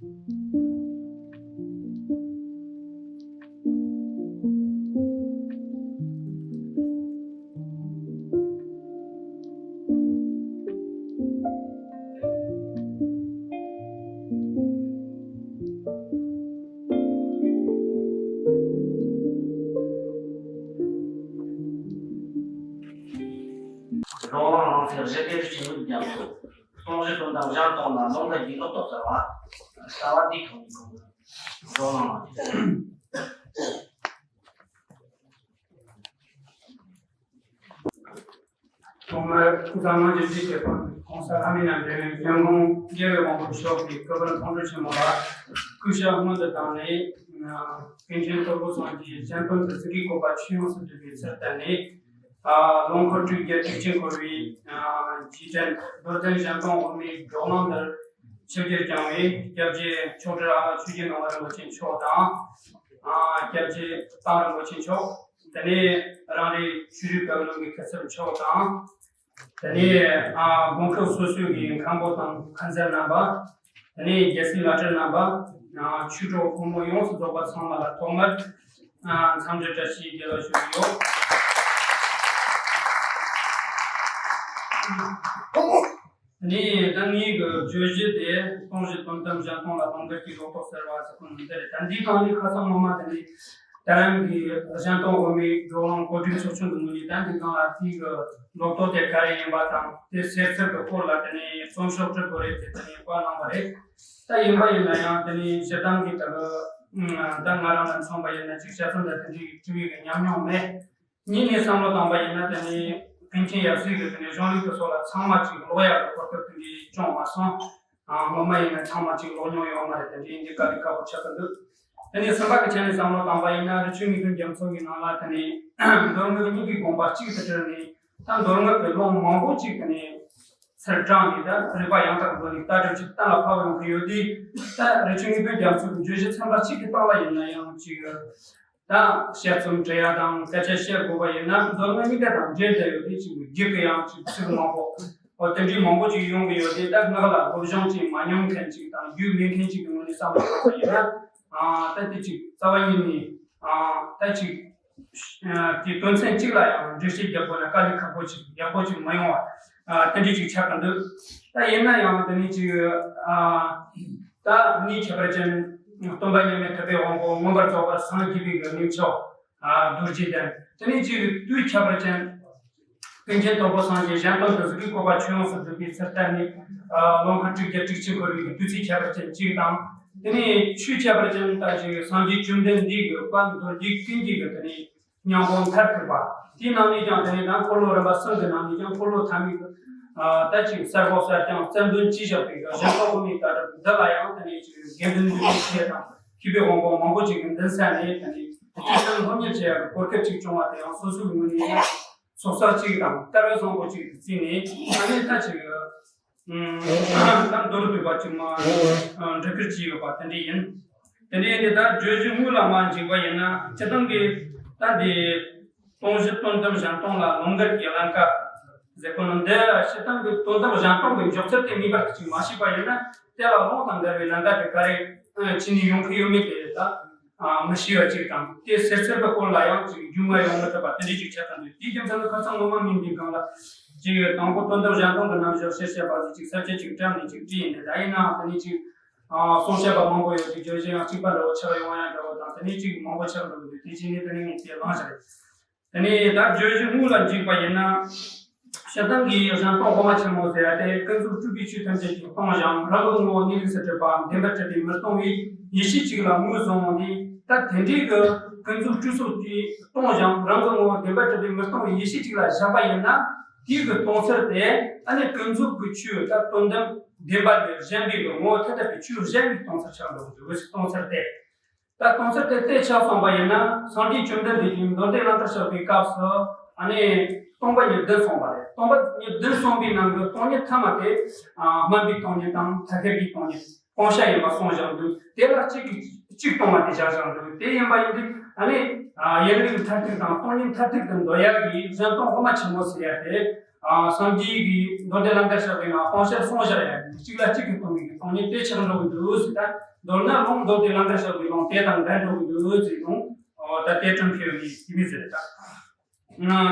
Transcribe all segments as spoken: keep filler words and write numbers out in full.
རང་དབང་རང་བཙན་རི་སྐད་ཀྱི་ཆེད་དུ་རྒྱབ་སྐྱོར། གཏོང་གཞི་དོན་དམ་གཞན་གཏོང་ལ་ལུང་དང་རྒྱུ་ལོག་རྟོག་ཟེར་བ། ལྟ་བ་འདིའི་ཐོག་ནས་གོང་དུ་བགྲོ་གླེང་གནང་རྒྱུ། ཐོག་མར་སྐུ་ཚབ་གནང་རྒྱུ་གཅིག་བྱས་པ། ༸གོང་ས་ལྷ་མིའི་རྣམ་འདྲེན་སྐྱབས་མགོན་རྒྱལ་བའི་དབང་པོ་མཆོག་གི་སྐུ་པར་མཐོང་གྲོལ་ཆེན་མོ་ལ་སྐུ་ཞབས་སྔོན་དུ་བཏང་ནས། ཀུན་མཁྱེན་དོལ་པོ་སངས་རྒྱས་གཞན་དོན་དུ་གཟིགས་ཀྱི་བཀོད་པ་ཆོས་ཡོངས་སུ་གྲུབ་པའི་ཚུལ་བསྟན་ནས། ལོ་འཁོར་དྲུག་བརྒྱ་དྲུག་ཅུ་འཁོར་བའི་རྗེས་དྲན་རྡོར་གདན་གཞན་སྟོང་དབུ་མའི་བགྲོ་གླེང་འདིར་ཆིབས་བསྒྱུར་བསྐྱངས་པའི་སྐྱབས་རྗེ་མཆོག་སྤྲུལ་ཨ་ལགས་ཆོས་ཀྱི་ནོར་བུ་རིན་པོ་ཆེ་མཆོག་དང་། སྐྱབས་རྗེ་ཀརྨ་རིན་པོ་ཆེ་མཆོག་དེ་ནས་རང་རེའི་ཆོས་རིག་བཀའ་བློན་གྱི་སྐུ་ཚབ་མཆོག་དང་། དེ་ནས་དགོན་ཁག་སོ་སོའི་གི་མཁན་པོ་དང་མཁན་སློབ་རྣམ་པ། དེ་ནས་རྒྱལ་སྲས་བླ་སྤྲུལ་རྣམ་པ། ཆོས་གྲོགས་ཕོ་མོ་ཡོངས་སུ་རྫོགས་པ་ཚང་མ་ལ་ཐོག་མར་འཚམས་འདྲི་བཀྲ་ཤིས་བདེ་ལེགས་ཞུ་གི་ཡོད། ནས་ད་ངའི་གི་བརྗོད་གཞི་དེ་གཏོང་གཞི་དོན་དམ་གཞན་སྟོང་ལ་ལུང་འདྲེན་གྱི་ལོ་ཏོག་ཟེར་བ་ཟེར་ཁོ་ནི་འདི་རེད། ད་འདིའི་སྒང་ནས་ཁ་སང་སྔོན་མ་དེ་ནས་ད་རང་གི་གཞན་སྟོང་དབུ་མའི་བགྲོ་གླེང་གོ་སྒྲིག་ཚོགས་ཆུང་གི་ངོས་ནས་ད་འདི་སྒང་ལ་དེའི་གི་ལོ་ཏོག་དེ་ག་རེ་ཡིན་པ་དང་དེ་ཟེར་ཚུལ་གྱི་སྐོར་ལ་དེ་ནས་རྩོམ་ཤོག་འབྲི་དགོས་རེད་དེ་དེ་ནས་བཀའ་གནང་བ་རེད། ད་ཡིན་པ་ཡིན་ན་ཡང་དེ་ནས་སྤྱིར་བཏང་གི་ད་གི་ད་ང་རང་ལ་མཚོན་པ་ཡིན་ན་ཅིག་དཔྱད་རྩོམ་ལ་དེ་འདྲའི་བྲིས་པའི་གི་ཉམས་མྱོང་མེད། གཉིས་ནས་བསམ་བློ་བཏང་པ་ཡིན་ན་དེ་ནི་ཀུན་མཁྱེན་ཡབ་སྲས་ཀྱི་དེ་ནི་གཞུང་ལུགས་ཀྱི་སོགས་ལ་ཚང་མ་ཅིག་ཀློག་ཡག་གི་གོ་སྐབས་དེ་འདྲའི་བྱུང་མ་སོང་། ཨ་སྔོན་མ་ཡིན་ན་ཚང་མ་ཅིག་ཀློག་མྱོང་ཡོད་མ་རེད། དེ་འདྲའི་ཡིན་གྱི་དཀའ་ལས་ཁག་པོ་ཆགས་ཀྱི་འདུག་དེ་ནས་གསུམ་པ་གི་ཆ་ནས་བསམ་བློ་བཏང་པ་ཡིན་ན་རི་ཆོས་ཉིད་དོན་རྒྱ་མཚོ་གི་ནང་ལ་དེ་ནི་མདོ་སྔགས་ཀྱི་གཉིས་ཀྱི་དགོངས་པ་གཅིག་ཏུ་དྲིལ་ནས་ད་མདོ་སྔགས་ཀྱི་ལུང་མང་པོ་ཅིག་དེ་ནི་ཚུར་དྲངས་ནས་ད་རིགས་པ་ཡང་དག་གི་སྒོ་ནས་ལྟ་གྲུབ་ཅིག་གཏན་ལ་ཕབ་ཡོང་གི་ཡོད་དུས། ད་རི་ཆོས་ཉིད་དོན་རྒྱ་མཚོ་གི་བརྗོད་གཞི་ཚན་པ་གཅིག་གི་སྟེང་ལ་ཡིན་ན་ཡང་ཅིག་ད་དཔྱད་རྩོམ་འབྲི་ཡ་དང་སྐད་ཆ་བཤད་དགོས་པ་ཡིན་ན་མདོ་སྔགས་གཉིས་ཀ་དང་འབྲེལ་བསྡད་ཡོད་དེ་ཅིག་རྒྱུད་ཀྱི་ཡང་ཅིག་ཚིག་མང་པོ་འོ་དེ་འདྲའི་མང་པོ་ཅིག་ཡོང་གི་ཡོད་དེ། ད་སྔགས་ལ་སློབ་སྦྱོང་ཅིག་མ་མྱོང་མཁན་ཅིག་དང་རྒྱུས་མེད་མཁན་ཅིག་གི་ངོས་ནས་བསམ་པ་ཡིན་ན། ད་དེ་ཅིག་རྩ་བ་ཉིད་ནས་ད་ཅིག་དེ་དོན་ཚན་གཅིག་ལ་ཡང་འགྲེལ་བཤད་རྒྱག་དགོས་ན་དཀའ་ལས་ཁག་པོ་ཅིག་ཡག་པོ་ཅིག་མ་ཡོང་བ་དེ་འདྲའི་ཅིག་ཆགས་ཀྱི་འདུག་ད་ཡིན་ན་ཡང་དེ་ནས་ཅིག་ད་ངའི་ཁྱད་པར་ཅན་སྟོན་པ་མཉམ་མེད་ཐུབ་པའི་དབང་པོ་མངོན་པར་རྫོགས་པར་སངས་རྒྱས་པའི་གི་གནས་མཆོག་རྡོ་རྗེ་གདན། དེ་ནས་ཅིག་དུས་ཁྱད་པར་ཅན་ཀུན་མཁྱེན་དོལ་པོ་སངས་རྒྱས་གཞན་དོན་དུ་གཟིགས་པའི་བཀོད་པ་ཆོས་ཡོངས་སུ་གྲུབ་པའི་ཚུལ་བསྟན་ནས། ལོ་འཁོར་དྲུག་བརྒྱ་དྲུག་ཅུ་འཁོར་བའི་གི་དུས་ཚིགས་ཁྱད་པར་ཅན་གཅིག་དང་། དེ་ནས་ཆོས་ཁྱད་པར་ཅན་ལྟ་ཅིག་སངས་རྒྱས་བཅོམ་ལྡན་འདས་ཀྱི་བཀའ་མདོ་རྒྱུད་ཀུན་གྱི་གི་དེ་ནས་སྙིང་པོ་མཐར་ཐུག་པ། དེའི་ནང་ནས་ཀྱང་དེ་ནས་ད་འཁོར་ལོ་རིམ་པ་གསུམ་གྱི་ནང་ནས་ཀྱང་འཁོར་ལོ་ཐ་མའི་གི་ད་ཅིག་གསལ་པོ་གསལ་རྐྱང་རྩལ་འདོན་བྱས་བཞག་པའི་གི་གཞན་ཐོག་དབུ་མའི་བཀའ་སྒྲུབ་འདི་ལ་ཡང་དེ་ནས་ཅིག་དགེ་འདུན་འདུས་པའི་ཆེད་དང་མཁས་པའི་དབང་པོ་མང་པོ་ཅིག་གི་མདུན་ས་ནས་དེ་ནས་ཐུགས་བསམ་སློབ་གཉེར་བྱེད་ཡག་གི་གོ་སྐབས་ཅིག་བྱུང་བ་དེ་ཡང་སོ་སོའི་ངོས་ནས་ཚོགས་བསགས་ཅིག་དང་བསྟར་བའི་བཟང་པོ་ཅིག་ཏུ་བརྩིས་ནས་ཨ་ནི་ད་ཅིག་ད་མདོར་བསྡུས་པ་ཅིག་མ་འབྲི་ཁུལ་བྱས་ཡོད་པ་དེ་འདྲ་ཡིན། དེ་འདྲ་ཡིན་དུས་ད་བརྗོད་གཞི་དངོས་ལ་མ་འཇིགས་པ་ཡིན་ན་སྤྱིར་བཏང་གི་ད་འདི་གཏོང་གཞི་དོན་དམ་གཞན་སྟོང་ལ་ལུང་འདྲེན་གྱི་ཀླན་ཀ་ཟེར་གོ་ནོ་འདི་སྤྱིར་བཏང་གི་དོན་དམ་གཞན་སྟོང་གི་འཇོག་ཚུལ་དེ་ངེས་པར་དུ་ཅིག་མ་ཤེས་པ་ཡིན་ན་དེ་ལ་ལུང་དང་འགལ་བའི་ཀླན་ཀ་དེ་ག་རེ་བྱས་ནས་ཡོང་གི་ཡོད་མེད་དེ་ད། མི་ཤེས་པ་ཅིག་དང་དེ་ཟེར་ཚུལ་གྱི་སྐོར་ལ་ཡང་ཅིག་རྒྱུས་མངའ་ཡོང་མི་ཐུབ་པ་དེ་འདྲ་ཅིག་ཆགས་ཀྱི་འདུག་དེའི་རྒྱུ་མཚན་ནི་ཁ་སང་སྔོན་མ་ངས་འདི་སྒང་ལ་ཅིག་དང་པོ་དོན་དམ་གཞན་སྟོང་གི་རྣམ་གཞག་བཤད་བཤད་པ་ཟིག་ཅིག་ས་བཅད་ཅིག་བཀྲམ་ནས་ཅིག་བྲིས་ཡིན་ཏེ། ད་ཡིན་ནའང་དེ་ནས་ཅིག་གསུང་བཤད་པ་མང་པོ་ཡོད་དེ་བརྗོད་གཞི་ཡང་གཅིག་པ་འདྲ་བོ་ཆགས་ཡོང་བ་ཡང་འདྲ་བོ་དང་དེ་ནས་ཅིག་མང་པོ་ཆགས་འགྲོ་གི་འདུག་དེ་བྱས་ནས་དེ་ནས་ངས་དེ་བླངས་བཞག་རེད། དེ་ནས་ད་བརྗོད་གཞི་དངོས་ལ་འཇིགས་པ་ཡིན་ན། སྤྱིར་བཏང་གི་གཞན་སྟོང་དབུ་མ་ཆེན་མོ་ཟེར་ཡ་དེ་ཀུན་རྫོབ་སྤྲུལ་པའི་ཆོས་ཐམས་ཅད་ཀྱིས་སྟོང་ཞིང་རང་གི་ངོ་བོ་གནས་ལུགས་སུ་གྲུབ་པ་བདེན་པར་གྲུབ་པས་མི་སྟོང་བའི་ཡེ་ཤེས་གཅིག་ལ་ངོས་བཟུང་བ་ནི། ད་དེ་འདྲའི་གི་ཀུན་རྫོབ་སྤྲུལ་སོགས་ཀྱིས་སྟོང་ཞིང་རང་གི་ངོ་བོ་བདེན་པར་གྲུབ་པས་མི་སྟོང་བའི་ཡེ་ཤེས་གཅིག་ལ་བཞག་པ་ཡིན་ན། དེའི་གི་སྟོང་ཚུལ་དེ་ཨ་ནི་ཀུན་རྫོབ་ཀྱི་ཆོས་ད་དོན་དམ་བདེན་པ་ལས་གཞན་པའི་གི་ངོ་བོ་ཐ་དད་པའི་ཆོས་གཞན་གྱི་སྟོང་ཚུལ་ཆགས་འགྲོ་གི་འདུག་གི་སྟོང་ཚུལ་དེ། ད་སྟོང་ཚུལ་དེ་དེ་ཆགས་སོང་བ་ཡིན་ན་སངས་རྒྱས་བཅོམ་ལྡན་འདས་ཀྱིས་མདོ་སྡེ་གླང་དར་བཞག་པའི་སྐབས་སུ་ཨ་ནི་སྟོང་པ་ཉིད་བདུན་གསུངས་པ་རེད། སྟོང་པ་ཉིད་བདུན་གསུངས་པའི་ནང་གི་སྟོང་ཉིད་ཐ་མ་དེ་སྨོན་པའི་སྟོང་ཉིད་དང་ཐ་ཤལ་གྱི་སྟོང་ཉིད་སྤོང་བྱ་ཡིན་པ་གསུངས་བཞག་འདུག་དེ་ལ་གཅིག་གིས་གཅིག་སྟོང་བ་དེ་བཞག་བཞག་འདུག་དེ་ཡིན་པ་ཡིན་དུས་ཨ་ནི་ཡུན་རིང་མཐར་ཐུག་དང་སྟོང་ཉིད་མཐར་ཐུག་ཏུ་འདོད་ཡག་གི་གཞན་སྟོང་དབུ་མ་ཆེན་མོ་ཟེར་ཡ་དེ། ཨ་སངས་རྒྱས་ཀྱི་མདོ་སྡེ་ལང་ཀར་ཕྱག་གི་ནང་སྟོང་ཕྲག་གསུམ་བཞག་ཡ་གཅིག་ལ་གཅིག་གིས་སྟོང་བའི་གི་སྟོང་ཉིད་དེ་ཆགས་འགྲོ་གི་འདུག་ཟེར། ད་མདོར་ན་ལུང་མདོ་སྡེ་ལང་ཀར་ཕྱག་གི་ལུང་དེ་དང་འགལ་འགྲོ་གི་འདུག་ཟེར་ལུང་། ཨོ་ད་དེ་དྲངས་ཁེལ་བའི་ཡིན་མི་ཟེར་ད།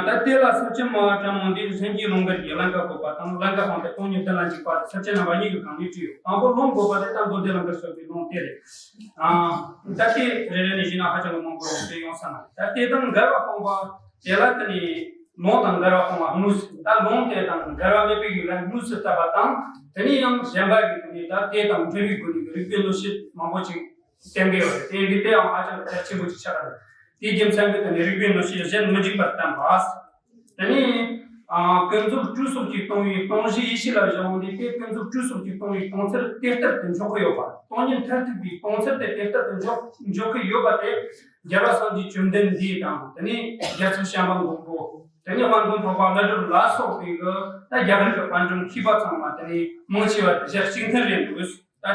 ད་དེ་ལ་ས་བཅད་མ་དྲང་མོ་འདི་སེམས་ཀྱི་ལུང་འགལ་གྱི་ལང་ཀ་བཀོད་པ་དང་ལང་ཀ་སྤངས་ཏེ་སྟོང་ཉིད་བདེན་ལ་འཇུག་པ་ལ་ས་བཅད་རྣམ་པ་གཉིས་ཀྱི་སྒང་ནས་བྲིས་ཡོད། དང་པོ་ལུང་བཀོད་པ་དེ་ད་མདོ་སྡེ་ལང་ཀར་ཕྱག་གི་ལུང་དེ་རེད། ཨ་ད་དེ་རེ་རེ་ནས་བཞི་ན་ཧ་ཅང་གི་མང་པོ་ཡོང་དེ་ཡོང་ས་མ་རེད། ད་དེ་དང་འགལ་བ་སྤངས་པ་དེ་ལ་དེ་ནས་ལུང་དང་འགལ་བ་སྤངས་པ་དངོས་སུ་ད་ལུང་དེ་དང་འགལ་བ་མེད་པའི་ཡུལ་ལ་དངོས་སུ་བཏབ་པ་དང་དེ་ནས་ཡང་གཞན་པ་གི་དེ་ནས་ད་དེ་དང་འབྲེལ་བའི་སྒོ་ནས་རིགས་པའི་གནོད་བྱེད་མང་པོ་ཅིག་བསྟན་གྱི་ཡོད་རེད། དེ་འདི་དེ་ཡང་ཧ་ཅང་གལ་ཆེན་པོ་ཅིག་ཆགས་ཀྱི་རེད། དེའི་རྒྱུ་མཚན་གྱིས་དེ་ནི་རིགས་པའི་གནོད་བྱེད་གཞན་མི་འཇིག་པར་བསྟན་པ། དེ་ནས་ཨ་ཀུན་རྫོབ་སྤྲོས་གསུམ་གྱིས་སྟོང་བའི་སྟོང་གཞི་ཡེ་ཤེས་ལ་བཞག་འོང་དུས་དེ་ཀུན་རྫོབ་སྤྲོས་གསུམ་གྱིས་སྟོང་བའི་སྟོང་ཚུལ་དེ་ལྟར་དུ་འཇོག་གི་ཡོད་པ། སྟོང་ཉིད་མཐར་ཐུག་པའི་སྟོང་ཚུལ་དེ་དེ་ལྟར་དུ་འཇོག་འཇོག་གི་ཡོད་པ་དེ་རྒྱལ་བ་སངས་རྒྱས་བཅོམ་ལྡན་འདས་དང་དེ་ནས་རྒྱལ་ཚབ་བྱམས་པ་མགོན་པོ་དེ་ནས་དབང་ལྡན་འཕགས་པ་ཀླུ་སྒྲུབ་ལ་སོགས་པའི་གི་ད་རྒྱ་གར་གྱི་པཎ་གྲུབ་མཁས་པ་ཚང་མ་དེ་ནས་མང་ཆེ་བ་དེ་གཅིག་མཐུན་རེད་འདུག་ད་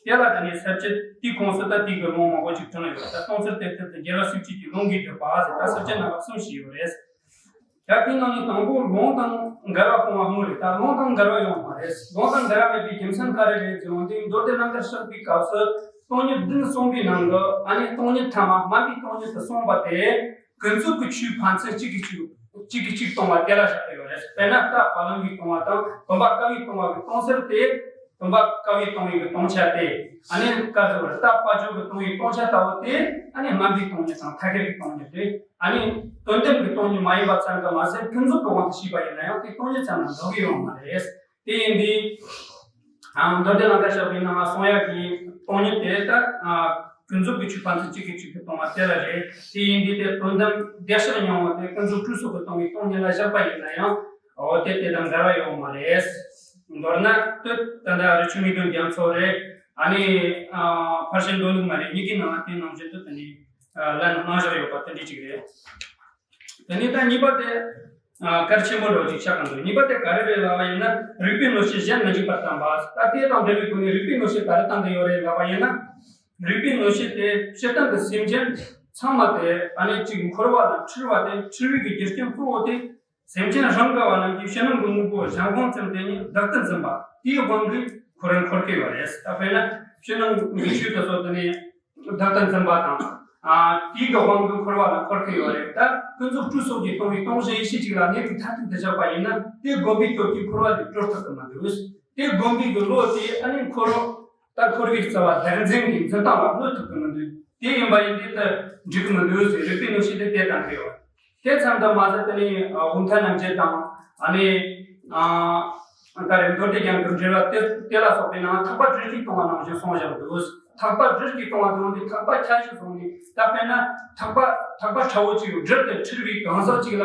དེ་ལ་དེ་ནས་ས་བཅད་དེའི་ཁོངས་སུ་ད་དེའི་གི་ལུང་མང་པོ་ཅིག་དྲངས་ཡོད། ད་སྟོང་ཚུལ་དེ་ལྟར་དུ་རྒྱལ་བ་སྲས་བཅས་ཀྱི་ལུང་གིས་བསྒྲུབས་པ་ཟེར་ད་ས་བཅད་རྣམ་པ་གསུམ་ཞིག་ཡོད་རེད། ཡང་དེའི་ནང་ནས་དང་པོ་ལུང་དང་འགལ་བ་སྤོང་བ་དངོས་རེད། ད་ལུང་དང་འགལ་བ་ཡོང་མ་རེད། ལུང་དང་འགལ་བ་མེད་པའི་རྒྱུ་མཚན་ག་རེ་རེད་ཟེར་བ་དེ་མདོ་སྡེ་ལང་ཀར་ཕྱག་པའི་སྐབས་སུ་སྟོང་ཉིད་བདུན་གསུངས་པའི་ནང་གི་ཨ་ནི་སྟོང་ཉིད་ཐ་མ་དམན་པའི་སྟོང་ཉིད་དུ་གསུངས་པ་དེ། ཀུན་རྫོབ་ཀྱི་ཆོས་ཕན་ཚུན་གཅིག་གིས་གཅིག་གཅིག་གིས་གཅིག་སྟོང་བ་དེ་ལ་བཞག་གི་ཡོད་རེད། དཔེར་ན་རྟ་བ་ལང་གིས་སྟོང་བ་དང་བུམ་པ་ཀ་བས་སྟོང་བ་གི་སྟོང་ཚུལ་དེ། བུམ་པ་ཀ་བས་སྟོང་བའི་གི་སྟོང་ཆ་དེ། ཨ་ནི་ཀ་ཟེར་བ་རྟ་བ་ཅོ་གིས་སྟོང་བའི་སྟོང་ཆ་ལྟ་བུ་དེ། ཨ་ནི་དམན་པའི་སྟོང་ཉིད་དང་ཐད་ཀའི་གི་སྟོང་ཉིད་དེ། ཨ་ནི་དོན་དམ་གྱི་སྟོང་ཉིད་མ་ཡིན་པ་ཙམ་གྱིས་མ་ཟད་ཀུན་རྫོབ་ཀྱི་དབང་དུ་བྱས་པ་ཡིན་ན་ཡང་དེ་སྟོང་ཉིད་ཙམ་ལ་འདོགས་ཀྱི་ཡོད་མ་རེད། དེ་ཡིན་དུས། ཨ་མདོ་སྡེ་ལང་ཀར་ཕྱག་པའི་ནང་ལ་གསུང་ཡག་གི་སྟོང་ཉིད་དེ་ལྟར། ཨ་ཀུན་རྫོབ་ཀྱི་ཆོས་ཕན་ཚུན་གཅིག་གིས་གཅིག་གིས་སྟོང་བ་དེ་ལ་རེད། དེ་ཡིན་དུས་དེ་དོན་དམ་བདེ་གཤེགས་སྙིང་པོ་དེ་ཀུན་རྫོབ་སྤྲོས་གསུམ་གྱིས་སྟོང་བའི་སྟོང་ཉིད་ལ་བཞག་པ་ཡིན་ན་ཡང་། འོ་དེ་དེ་དང་འགལ་བ་ཡོད་མ་རེད། མདོར་ན་དེ་ད་ལྟ་རི་ཆུ་ངེས་དོན་རྒྱ་མཚོ་རེད། ཨ་ནི་ཨ་ཕར་ཕྱིན་མདོ་ལུགས་མ་རེད། གཉིས་ཀའི་ནང་ལ་དེ་ནང་བཞིན་དུ་དེ་ནི་ཨ་ལན་གནང་བཞག་ཡོད་པ་དེ་འདྲ་ཅིག་རེད། དེ་ནས་ད་གཉིས་པ་དེ། ཨ་གལ་ཆེན་པོ་འདྲ་བོ་ཅིག་ཆགས་ཀྱི་འདུག་གཉིས་པ་དེ་ག་རེ་རེད་ལབ་པ་ཡིན་ན་རིགས་པའི་གནོད་བྱེད་གཞན་མི་འཇིག་པར་བསྟན་པ། ད་དེ་དང་འབྲེལ་བའི་སྒོ་ནས་རིགས་པའི་གནོད་བྱེད་ག་རེ་བསྟན་གྱི་ཡོད་རེད་ལབ་པ་ཡིན་ན། རིགས་པའི་གནོད་བྱེད་དེ་སྤྱིར་བཏང་གི་སེམས་ཅན་ཚང་མ་དེ་ཨ་ནི་གཅིག་འཁོར་བ་ལ་འཁྲུལ་བ་དེ་འཁྲུལ་བའི་གི་རྒྱུ་རྐྱེན་གཙོ་བོ་དེ་སེམས་ཅན་རང་ག་བ་རྣམས་ཀྱིས་ཕྱི་ནང་གི་དངོས་པོ་གཞན་དབང་ཙམ་དེ་ཉིད་བདག་ཏུ་འཛིན་པ་དེའི་དབང་གིས་འཁོར་རང་འཁོར་གྱི་ཡོད་རེད། ད་དཔེར་ན་ཕྱི་ནང་གི་ཆོས་དེ་ཚོ་དེ་ནི། བདག་ཏུ་འཛིན་པ་དང་། ཨ་དེའི་གི་དབང་གིས་འཁོར་བ་ལ་འཁོར་གྱི་ཡོད་རེད། ད་ཀུན་རྫོབ་སྤྲོས་གསུམ་གྱིས་སྟོང་བའི་སྟོང་གཞི་ཡེ་ཤེས་གཅིག་ལ་གནས་ལུགས་མཐར་ཐུག་ཏུ་བཞག་པ་ཡིན་ན་དེ་བསྒོམས་པའི་སྟོབས་ཀྱིས་འཁོར་བ་ལས་གྲོལ་ཐུབ་ཀྱི་མི་འདུག་དེ་བསྒོམས་པའི་གི་བློ་དེ་ཨ་ནི་འཁོར་ད་འཁོར་བའི་རྩ་བ་བདག་འཛིན་གྱི་འཛིན་སྟངས་ལ་གནོད་ཐུབ་ཀྱི་མི་འདུག་དེ་ཡིན་པ་ཡིན་དུས་ད་འགྲིག་གི་མི་འདུག་ཟེར་རིགས་པའི་གནོད་བྱེད་དེ་དེ་བསྟན་གྱི་ཡོད། དེ་ཙམ་དུ་མ་ཟད་དེ་ནས་ཨ་ཝུན་ཐ་རྣམ་འབྱེད་དང་ཨ་ནི་ཨ་ད་རེས་མདོ་སྡེ་རྒྱན་གྱི་འགྲེལ་བ་དེ་དེ་ལ་སོགས་པའི་ནང་ཐེག་པ་སྦྲུལ་གྱིས་སྟོང་བ་ནང་བཞིན་གསུངས་བཞག་འདུག་ཐེག་པ་སྦྲུལ་གྱིས་སྟོང་བ་དེ་ཡོང་དུས་ཐེག་པ་ཁྱད་གཞི་བཟུང་ནས། ད་དཔེར་ན་ཐེག་པ་ཐེག་པ་ཕྲ་བོ་གཅིག་སྦྲུལ་དུ་འཁྲུལ་བའི་གང་ཟག་ཅིག་ལ།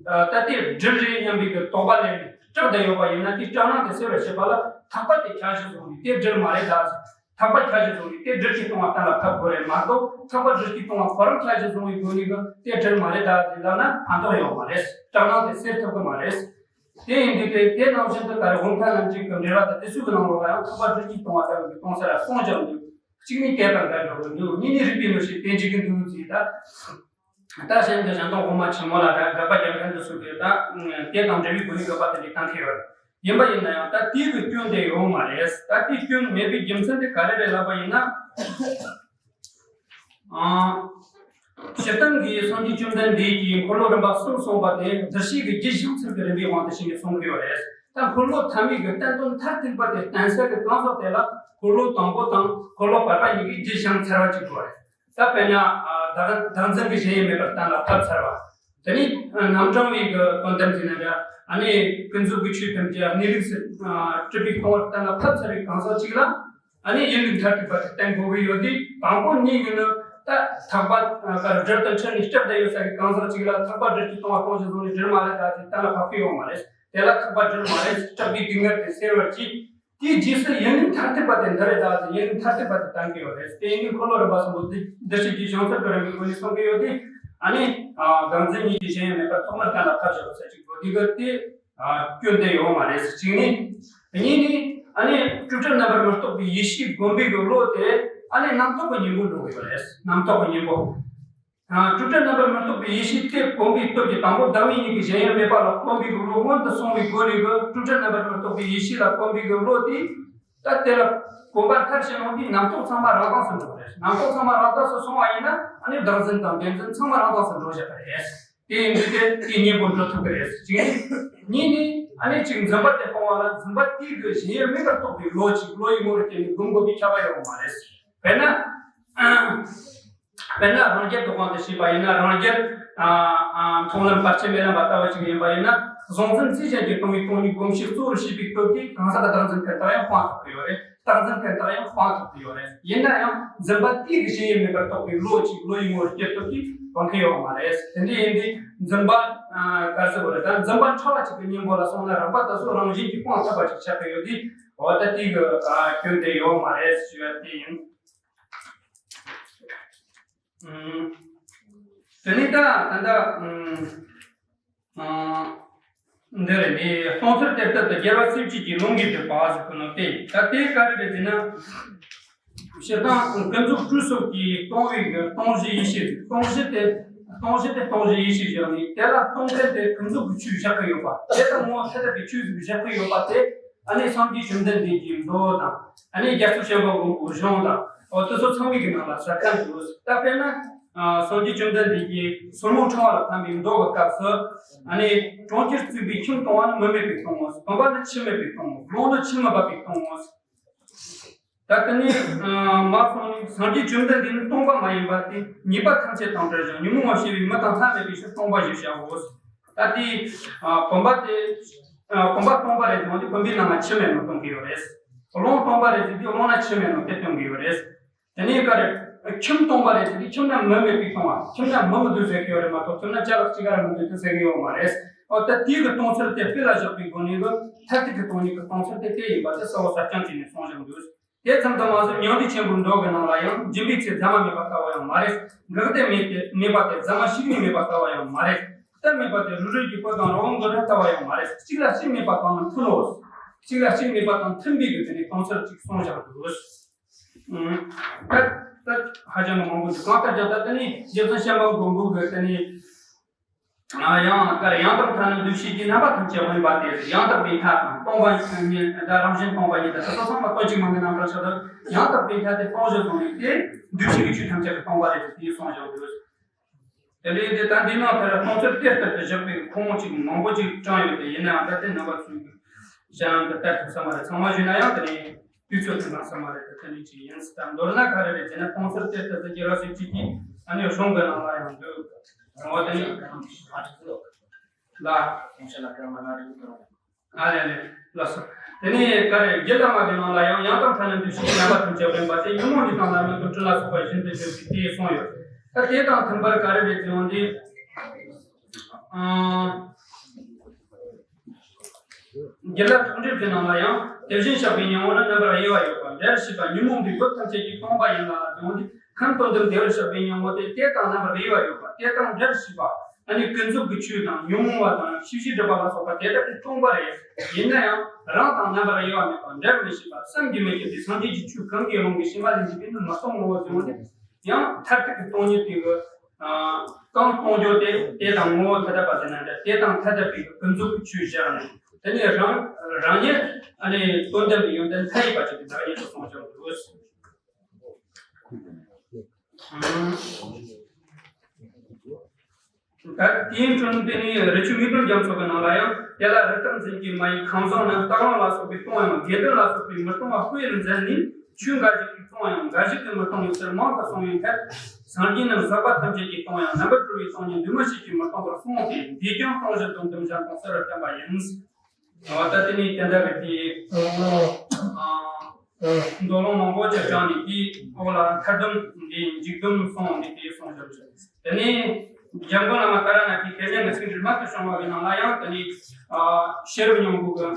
ད་ལྟའི་སྦྲུལ་རེད་སྙམ་པའི་གི་དོགས་པ་སླེབས་ནས་སྐྲག་བསྡད་ཡོད་པ་ཡིན་ན་དེའི་སྐྲག་སྣང་དེ་སེལ་བར་བྱེད་པ་ལ་ཐེག་པ་དེ་ཁྱད་གཞི་བཟུང་ནས་དེ་སྦྲུལ་མ་རེད་ད། ཐེག་པ་ཁྱད་གཞི་བཟུང་བའི་དེ་སྦྲུལ་གྱིས་སྟོང་བ་གཏན་ལ་ཕབ་དགོས་རེད་མ་གཏོགས། ཐེག་པ་སྦྲུལ་གྱིས་སྟོང་བ་ཁོ་རང་ཁྱད་གཞི་བཟུང་བའི་སྒོ་ནས་གི་དེ་སྦྲུལ་མ་རེད་ད་ཅེས་ལབ་ན་ཕན་ཐོགས་ཡོད་མ་རེད། སྐྲག་སྣང་དེ་སེལ་ཐུབ་ཀྱི་མ་རེད། དེ་ཡིན་དུས་དེ་དེ་ནང་བཞིན་དུ་ད་རེས་ཝུན་ཐ་རྣམ་འབྱེད་ཀྱི་འགྲེལ་བ་དང་དེ་ཚོའི་གི་ནང་ལོགས་ལ་ཡང་ཐེག་པ་སྦྲུལ་གྱིས་སྟོང་བ་ལྟ་བུའི་གི་སྟོང་ཚུལ་ལ་གསུངས་ཀྱང་འདུག་གཅིག་ནི་དེ་དང་འགལ་འགྲོ་གི་འདུག་གཉིས་ནི་རིགས་པའི་གནོད་བྱེད་དེ་འཇིག་གི་འདུག་ཅེས་ད། ད་གཞན་གྱི་གཞན་སྟོང་དབུ་མ་ཆེན་མོ་ལ་ད་དགག་པ་རྒྱག་མཁན་དུ་སོང་གི་ད་དེ་དང་འབྲེལ་བའི་སྒོ་ནས་དགག་པ་དེ་འདྲ་བཏང་གི་ཡོད། ཡིན་པ་ཡིན་ན་ཡང་ད་དེའི་གི་སྐྱོན་དེ་ཡོད་མ་རེད། ད་དེའི་སྐྱོན་མེད་པའི་རྒྱུ་མཚན་དེ་ག་རེ་རེད་ལབ་པ་ཡིན་ན། ཨ་སྤྱིར་བཏང་གི་སངས་རྒྱས་བཅོམ་ལྡན་འདས་ཀྱིས་འཁོར་ལོ་རིམ་པ་གསུམ་གསུངས་པ་དེ་འདུ་ཤེས་ཀྱི་རྒྱུད་བཞེངས་ཚུལ་གྱི་རིམ་པའི་དབང་དུ་བྱས་ནས་གསུང་གི་ཡོད་རེད། ད་འཁོར་ལོ་ཐ་མའི་གི་བསྟན་དོན་མཐར་ཐུག་པ་དེ་བསྟན་ས་གི་གང་ཟག་དེ་ལ་འཁོར་ལོ་དང་པོ་དང་འཁོར་ལོ་བར་པ་གཉིས་ཀྱི་རྒྱུད་བཞེངས་ཚར་བ་གཅིག་དགོས་རེད། ད་དཔེར་ན་ཨ་བདག་བདག་འཛིན་གྱི་གཞན་ཡང་མེད་པར་གཏན་ལ་ཕབ་ཚར་བ། དེ་ནས་ཨ་རྣམ་གྲངས་པའི་གི་དོན་དམ་ཟེར་ན་འདྲ། ཨ་ནི་ཀུན་རྫོབ་ཀྱི་ཆོས་ཐམས་ཅད་གནས་ལུགས་སུ་ཨ་གྲུབ་པའི་སྟོང་པར་གཏན་ལ་ཕབ་ཚར་བའི་གང་ཟག་ཅིག་ལ་ཨ་ནི་ཡིན་ལུགས་མཐར་ཐུག་པ་དེ་བསྟན་དགོས་ཀྱི་ཡོད་དུས། དང་པོ་གཉིས་ཀྱི་ནི་ད་ཐེག་པ་ཨ་སྦྲུལ་དང་འཁྲིལ་ནས་སྐྲག་བསྡད་ཡོད་ས་གི་གང་ཟག་ཅིག་ལ་ཐེག་པ་སྦྲུལ་གྱིས་སྟོང་བ་སྟོང་གཞི་བཟུང་ནས་སྦྲུལ་མ་རེད་ད་ཅེས་གཏན་ལ་ཕབ་ཀྱི་ཡོད་མ་རེད། དེ་ལ་ཐེག་པ་སྦྲུལ་མ་རེད། སྐྲག་པའི་སྡུག་བསྔལ་དེ་སེལ་བར་གྱིས། དེའི་རྗེས་སུ་ཡིན་ལུགས་མཐར་ཐུག་པ་དེ་འདི་རེད་ད་ཟེར་ཡིན་ལུགས་མཐར་ཐུག་པ་དེ་བསྟན་གྱི་ཡོད་རེད། དེ་ཡིན་དུས་འཁོར་ལོ་རིམ་པ་གསུམ་པོ་འདི་འདི་ཕྱི་རྒྱུད་བཞེངས་ཚུལ་གྱི་རིམ་པའི་སྒོ་ནས་གསུང་གི་ཡོད་དེ། ཨ་ནི་ཨ་བདག་འཛིན་གཉིས་ཀྱི་གཞན་ཡང་མེད་པར་ཐོག་མར་གཏན་ལ་ཕབ་བཞག་པ་ཟེར་གྱི་ཡོད་དེ་གི་དེ་ཨ་སྐྱོན་དེ་ཡོད་མ་རེད་ཟེར་གཅིག་ནི། གཉིས་ནི་ཨ་ནི་སྤྲོས་བྲལ་རྣམ་པར་མི་རྟོག་པའི་ཡེ་ཤེས་བསྒོམ་པའི་གི་བློ་དེ་ཨ་ནི་རྣམ་རྟོག་གི་གཉེན་པོ་འགྲོ་གི་ཡོད་རེད། རྣམ་རྟོག་གི་གཉེན་པོ། སྤྲོས་བྲལ་རྣམ་པར་མི་རྟོག་པའི་ཡེ་ཤེས་དེ་གོམས་པའི་སྟོབས་ཀྱིས། དང་པོ་བདག་མེད་གཉིས་ཀྱི་གཞན་ཡང་མེད་པ་ལ་གོམས་པའི་བློ་སྔོན་དུ་སོང་བའི་སྒོ་ནས་གི་སྤྲོས་བྲལ་རྣམ་པར་མི་རྟོག་པའི་ཡེ་ཤེས་ལ་གོམས་པའི་གི་བློ་དེ། ད་དེ་ལ་གོམས་པ་མཐར་ཕྱིན་ཡོང་དུས་རྣམ་རྟོག་ཚང་མ་རང་དྭངས་སུ་འགྲོ་གི་རེད། རྣམ་རྟོག་ཚང་མ་རང་དྭངས་སུ་སོང་བ་ཡིན་ན། ཨ་ནི་བདག་འཛིན་དང་བདེན་འཛིན་ཚང་མ་རང་དྭངས་སུ་འགྲོ་བཞག་གི་རེད། དེ་ཡིན་དུས་དེ་དེའི་གཉེན་པོ་འགྲོ་ཐུབ་ཀྱི་རེད། གཅིག་ནི། གཉིས་ནི། ཨ་ནི་གཅིག་འཛིན་པ་དེ་སྤོང་བ་ལ་འཛིན་པ་དེའི་གི་གཞན་ཡང་མེད་པར་རྟོགས་པའི་བློ་གཅིག་བློ་ཡི་ངོ་བོར་སྐྱེས་ནས་སྒོམ་དགོས་པའི་ཁྱབ་པ་ཡོད་མ་རེད། དཔེར་ན། དཔེར་ན་རང་རྒྱལ་རྟོག་པ་དེ་ཤེས་པ་ཡིན་ན། རང་རྒྱལ་ཨ་ཨ་མཐོང་ལམ་བར་ཆད་མེད་ལམ་པ་ལྟ་བུ་ཅིག་ཡིན་པ་ཡིན་ན། གཟུང་འཛིན་རྩིས་ཅན་གྱིས་སྟོང་པའི་སྟོང་ཉིད་སྒོམ་ཤེས་གཙོ་བོར་བྱས་པའི་སྟོབས་ཀྱིས་གང་ཟག་གི་བདག་འཛིན་ཕན་བཏགས་ཡང་སྤང་ཐུབ་ཀྱི་ཡོད་རེད། བདག་འཛིན་ཕན་བཏགས་ཡང་སྤང་ཐུབ་ཀྱི་ཡོད་རེད། ཡིན་ན་ཡང་འཛིན་པ་དེའི་གི་གཞན་ཡང་མེད་པར་རྟོགས་པའི་བློ་གཅིག་བློ་ཡི་ངོ་བོར་སྐྱེ་སྟོབས་ཀྱིས་སྤང་གི་ཡོད་མ་རེད། དེ་འདྲ་ཡིན་དུས་འཛིན་པ་ཨ་ག་རེ་ཟེར་དགོས་རེད། ད་འཛིན་པ་ཕྲ་བ་གཅིག་གི་གཉེན་པོ་ལ་སོང་ན་རགས་པ་དེ་ཚོ་རང་བཞིན་གྱིས་སྤང་ཐུབ་པ་ཅིག་ཆགས་ཀྱི་ཡོད་དུས། འོ་ད་དེའི་གི་ཨ་སྐྱོན་དེ་ཡོད་མ་རེད་ཞུ་ཡ་དེ་ཡིན། ཨུམ། དེ་ནས་ད་ད་ལྟ་ཨུམ། ཨ། འདི་རེད། དེ་སྟོང་ཚུལ་དེ་ལྟར་དུ་རྒྱལ་བ་སྲས་བཅས་ཀྱིས་ལུང་གིས་བསྒྲུབས་པ་ཟེར་གི་ནོ་དེ། ད་དེ་ག་རེ་རེད་ཟེར་ན། སྤྱིར་བཏང་ཀུན་རྫོབ་སྤྲོས་སོགས་ཀྱིས་སྟོང་བའི་གི་སྟོང་གཞི་ཡེ་ཤེས། སྟོང་གཞི་དེ། སྟོང་གཞི་དེ་སྟོང་གཞི་ཡེ་ཤེས་བཞག་ནས། དེ་ལ་སྟོང་ལྡན་དེ་ཀུན་རྫོབ་ཀྱི་ཆོས་བཞག་གི་ཡོད་པ། དེ་ལྟར་ངོ་བོ་ཐ་དད་པའི་ཆོས་ཟིག་བཞག་གི་ཡོད་པ་དེ། ཨ་ནི་སངས་རྒྱས་བཅོམ་ལྡན་འདས་ཀྱི་མདོ་དང་། ཨ་ནི་རྒྱལ་ཚབ་ཤེས་རབ་མགོན་པོའི་གཞུང་དང་། འོ་དེ་ཚོ་ཚང་མའི་གི་ནང་ལ་ཟ་ཁ་འདུག་ད་དཔེར་ན། ཨ་སངས་རྒྱས་བཅོམ་ལྡན་འདས་ཀྱིས་སོར་མོ་འཕྲེང་བ་ལ་ཕན་པའི་མདོ་གི་སྐབས་སུ། ཨ་ནི་གྲོང་ཁྱེར་བརྩིགས་པའི་ཁྱིམ་སྟོང་བ་ནི་མུ་མེད་པས་སྟོང་ངོ་། བུམ་པ་ནི་ཆུ་མེད་པས་སྟོང་ངོ་། རླུང་ནི་ཆུ་མི་འབབ་པས་སྟོང་ངོ་། ད་དེ་ནས་མར་སོང་ནས། སངས་རྒྱས་བཅོམ་ལྡན་འདས་ནི་སྟོང་པ་མ་ཡིན་པ་སྟེ། ཉེས་པ་ཐམས་ཅད་དང་བྲལ་ཞིང་། ཉོན་མོངས་པ་ཞི་བའི་མི་དང་ལྷ་མེད་པའི་ཕྱིར་སྟོང་པ་ཞེས་བྱའོ། ད་དེའི་བུམ་པ་དེ། བུམ་པ་སྟོང་པ་རེད་དེ་འོན་ཏེ་བུམ་པའི་ནང་ལ་ཆུ་མེད་ནོ་སྟོན་གྱི་ཡོད་རེད། རླུང་སྟོང་པ་རེད་དེ་དེ་རླུང་ན་ཆུ་མེད་ནོ་དེ་སྟོན་གྱི་ཡོད་རེད། དེ་ནས་ག་རེ། ཁྱིམ་སྟོང་པ་རེད་དེ་དེ་ཁྱིམ་ན་མུ་མེད་པའི་སྟོང་བ། ཁྱིམ་ན་མུ་མི་འདུག་ཟེར་གྱི་ཡོད་རེད་མ་གཏོགས་ཁྱིམ་ན་ཅ་ལག་གཅིག་ག་ར་མི་འདུག་དེ་ཟེར་གྱི་ཡོད་མ་རེད། འོ་ད་དེའི་གི་སྟོང་ཚུལ་དེ་དཔེ་ལ་བཞག་པའི་སྒོ་ནས་གི་མཐར་ཐུག་གི་སྟོང་ཉིད་ཀྱི་སྟོང་ཚུལ་དེ་དེ་ཡིན་པ་དེ་གསལ་བོ་གསལ་རྐྱང་བྱས་ནས་གསུངས་བཞག་འདུག་དེ་ཙམ་དུ་མ་ཟད། མྱང་འདས་ཆེན་པོའི་མདོ་གི་ནང་ལ་ཡང་། འབྱིན་པའི་ཚེ་རྫ་མ་མེད་པ་ལྟ་བུ་ཡང་མ་རེད། འགག་སྟེ་མེད་དེ་མེད་པ་དེ་རྫ་མ་ཞིག་ནས་མེད་པ་ལྟ་བུ་ཡང་མ་རེད། གཏེར་མེད་པ་དེ་རུལ་རུལ་གྱི་སྤུ་དང་རི་བོང་གི་རྭ་ལྟ་བུ་ཡང་མ་རེད། གཅིག་ལ་གཅིག་མེད་པ་དང་མཐུན་ནོ། གཅིག་ལ་གཅིག་མེད་པ་དང་མཐུན་པའི་གི་དེ་ནས་སྟོང་ཚུལ་གཅིག་གསུངས་བཞག་འདུག་ཨུམ། ད་ད་ཧ་ཅང་གི་མང་པོ་འདུག་གང་ལྟར་ཀྱང་ད་དེ་ནས་རྗེ་བཙུན་བྱམས་པ་མགོན་པོ་གི་དེ་ནས། ཡང་དག་ཡང་དག་ཐ་ན་འདུ་ཤེས་ཀྱི་རྣམ་པ་ཐམས་ཅད་དབེན་པ་སྟེ། ཡང་དག་པའི་མཐའ་དང་སྟོང་པ་ཉིད་དང་རང་བཞིན་སྟོང་པ་ཉིད་དང་དེ་ཚོ་ཚང་མ་དོན་གཅིག་མིང་གི་རྣམ་གྲངས་ཤོག་ཏུ། ཡང་དག་པའི་མཐའ་དེ་སྟོང་ཞེས་གསུངས་ནས་དེ་འདུ་ཤེས་ཀྱི་ཆོས་ཐམས་ཅད་ཀྱི་སྟོང་པ་རེད་དེ་གསུངས་བཞག་འདུག་དེ་ལས་དེ་ལྟར་འདིའི་ནང་དེར་སྟོང་ཚུལ་དེ་ལྟར་དུ་བཞག་པའི་ཁུངས་ཅིག་མང་པོ་ཅིག་དྲངས་ཡོད་དེ། ཡིན་ནའང་ད་ལྟའི་རྣམ་པ་ཚོའི་གཞན་དུ་ལྟར་དུ་བསམ་པ་རེད། ཚང་མ་ཞུས་ན་ཡང་དེ་ནས་དུས་ཚོད་ཐུང་ཐང་བསམ་པ་རེད་དེ། དེ་ནས་ཅིག་ཡིན་སྲིད་དམ། མདོར་ན་ག་རེ་རེད་ཅེ་ན། སྟོང་ཚུལ་དེ་ལྟར་དུ་རྒྱལ་བ་སྲས་བཅས་ཀྱིས་ཨ་ནི་གཞུང་གི་ནང་ལ་ཡང་འདུག་འོ་དེ་ནི་ལ། ཨ་ལས་ལས་ལགས་སོ། དེ་ནས་ག་རེ་རྒྱུད་བླ་མ་གི་ནང་ལ་ཡང་། ཡང་དག་ཐ་ན་འདུ་ཤེས་ཀྱི་རྣམ་པ་ཐམས་ཅད་དབེན་པ་སྟེ། ཉོན་མོངས་གཉིས་དང་ལམ་མེད་དུ་སྤྲིན་ལ་སོགས་པ་བཞིན་དུ་གྱུར་ཅིག་དེ་གསུངས་ཡོད། ད་དེ་དང་མཐུན་པར་ག་རེ་རེད་ཟེར་ཡོང་དུས། ཨང་། རྒྱུད་བླ་ཐུགས་འགྲེལ་གྱི་ནང་ལ་ཡང་། དེ་བཞིན་གཤེགས་པའི་སྙིང་པོ་ནི། རྣམ་པར་དབྱེ་བ་ཡོད་པ་འདྲར་ཤེས་པ། ཉོན་མོངས་པའི་སྦུབས་ཐམས་ཅད་ཀྱིས་སྟོང་པ་ཡིན་ལ་ཟེར་ཡོང་དུས། ཁམས་དོན་ལྡན་བདེ་བར་གཤེགས་པའི་སྙིང་པོ་དེ་དེ་དང་རྣམ་པར་དབྱེ་བ་ཡོད་པ། དེ་དང་འདྲར་ཤེས་པ། ཨ་ནི་ཀུན་རྫོབ་ཀྱི་ཆོས་དང་ཉོན་མོངས་པ་དང་ཤེས་བྱའི་སྒྲིབ་པ་ལ་སོགས་པ་དེ་དག་གིས་སྟོང་པ་རེད། ཡིན་ན་ཡང་རང་དང་རྣམ་པར་དབྱེ་བ་མེད་པ་འདྲར་མི་ཤེས་པ། བསམ་གྱིས་མི་ཁྱབ་པའི་སངས་རྒྱས་ཀྱི་ཆོས་གང་གི་ལུང་གིས་ཤེས་པ་ལས་འདས་པའི་ནི་མི་སྟོང་ངོ་བོ་ཟེར་ཡོང་དུས། ཡང་མཐར་ཐུག་གི་སྟོང་ཉིད་དེ་གི་གང་སྟོང་རྒྱུ་དེ། དེ་དང་ངོ་བོ་ཐ་དད་པ་ཟེར་ན་འདྲ། དེ་དང་ཐ་དད་པའི་ཀུན་རྫོབ་ཀྱི་ཆོས་བཞག་ནས། དེ་ནས་རང་རང་ཉིད་ཨ་ནི་དོན་དམ་པའི་ཡོན་ཏན་མཐའ་ཡས་པ་ཅིག་གི་བདག་ཉིད་དུ་སོང་ཆོག་འདུག་ད་དེའི་འཕྲོས་དེ་ནས་རི་ཆུ་མིག་ལྡན་རྒྱ་མཚོ་གི་ནང་ལ་ཡང་། དེ་ལ་རི་དྭགས་འཛིན་གྱི་མ་ཡི་ཁང་བཟང་ན། སྟག་རོང་ལ་སོགས་པས་སྟོང་ཡང་། དགེ་འདུན་ལ་སོགས་པས་མི་སྟོང་བ་དཔེར་མཛད་ནས། ཆོས་འགའ་ཞིག་གིས་སྟོང་ཡང་འགའ་ཞིག་གིས་མི་སྟོང་བའི་ཕྱིར་མང་དུ་གསུངས་པའི་ཐད། སངས་རྒྱས་རྣམས་ཟག་པ་ཐམས་ཅད་ཀྱིས་སྟོང་ཡང་རྣམ་པར་གྲོལ་བའི་སྟོང་ཉིད་འདུས་མ་བྱས་ཀྱིས་མི་སྟོང་པར་གསུངས་ཏེ། འདིས་ཀྱང་སྟོང་གཞི་དོན་དམ་གཞན་སྟོང་གསལ་བར་བསྟན་པ་ཡིན། འོ་ད་དེ་ནས་དེ་འདྲ་གི་དེ། མདོ་ལུང་མང་པོ་ཅིག་དྲངས་ནས་དེའི་འོག་ལ་མཐར་སྡོམ་འདི་འཇུག་སྡོམ་གསུངས་ནས་དེ་གསུངས་བཞག་ཅིག་དེ་ནས་འཇམ་མགོན་བླ་མ་ཀ་ར་ནཱ་ཐའི་ཐེག་ཆེན་གྱི་ཚིག་འགྲེལ་རྨད་དུ་བྱུང་བ་གི་ནང་ལ་ཡང་། དེ་ནས་ཤེས་རབ་སྙིང་པོ་གི།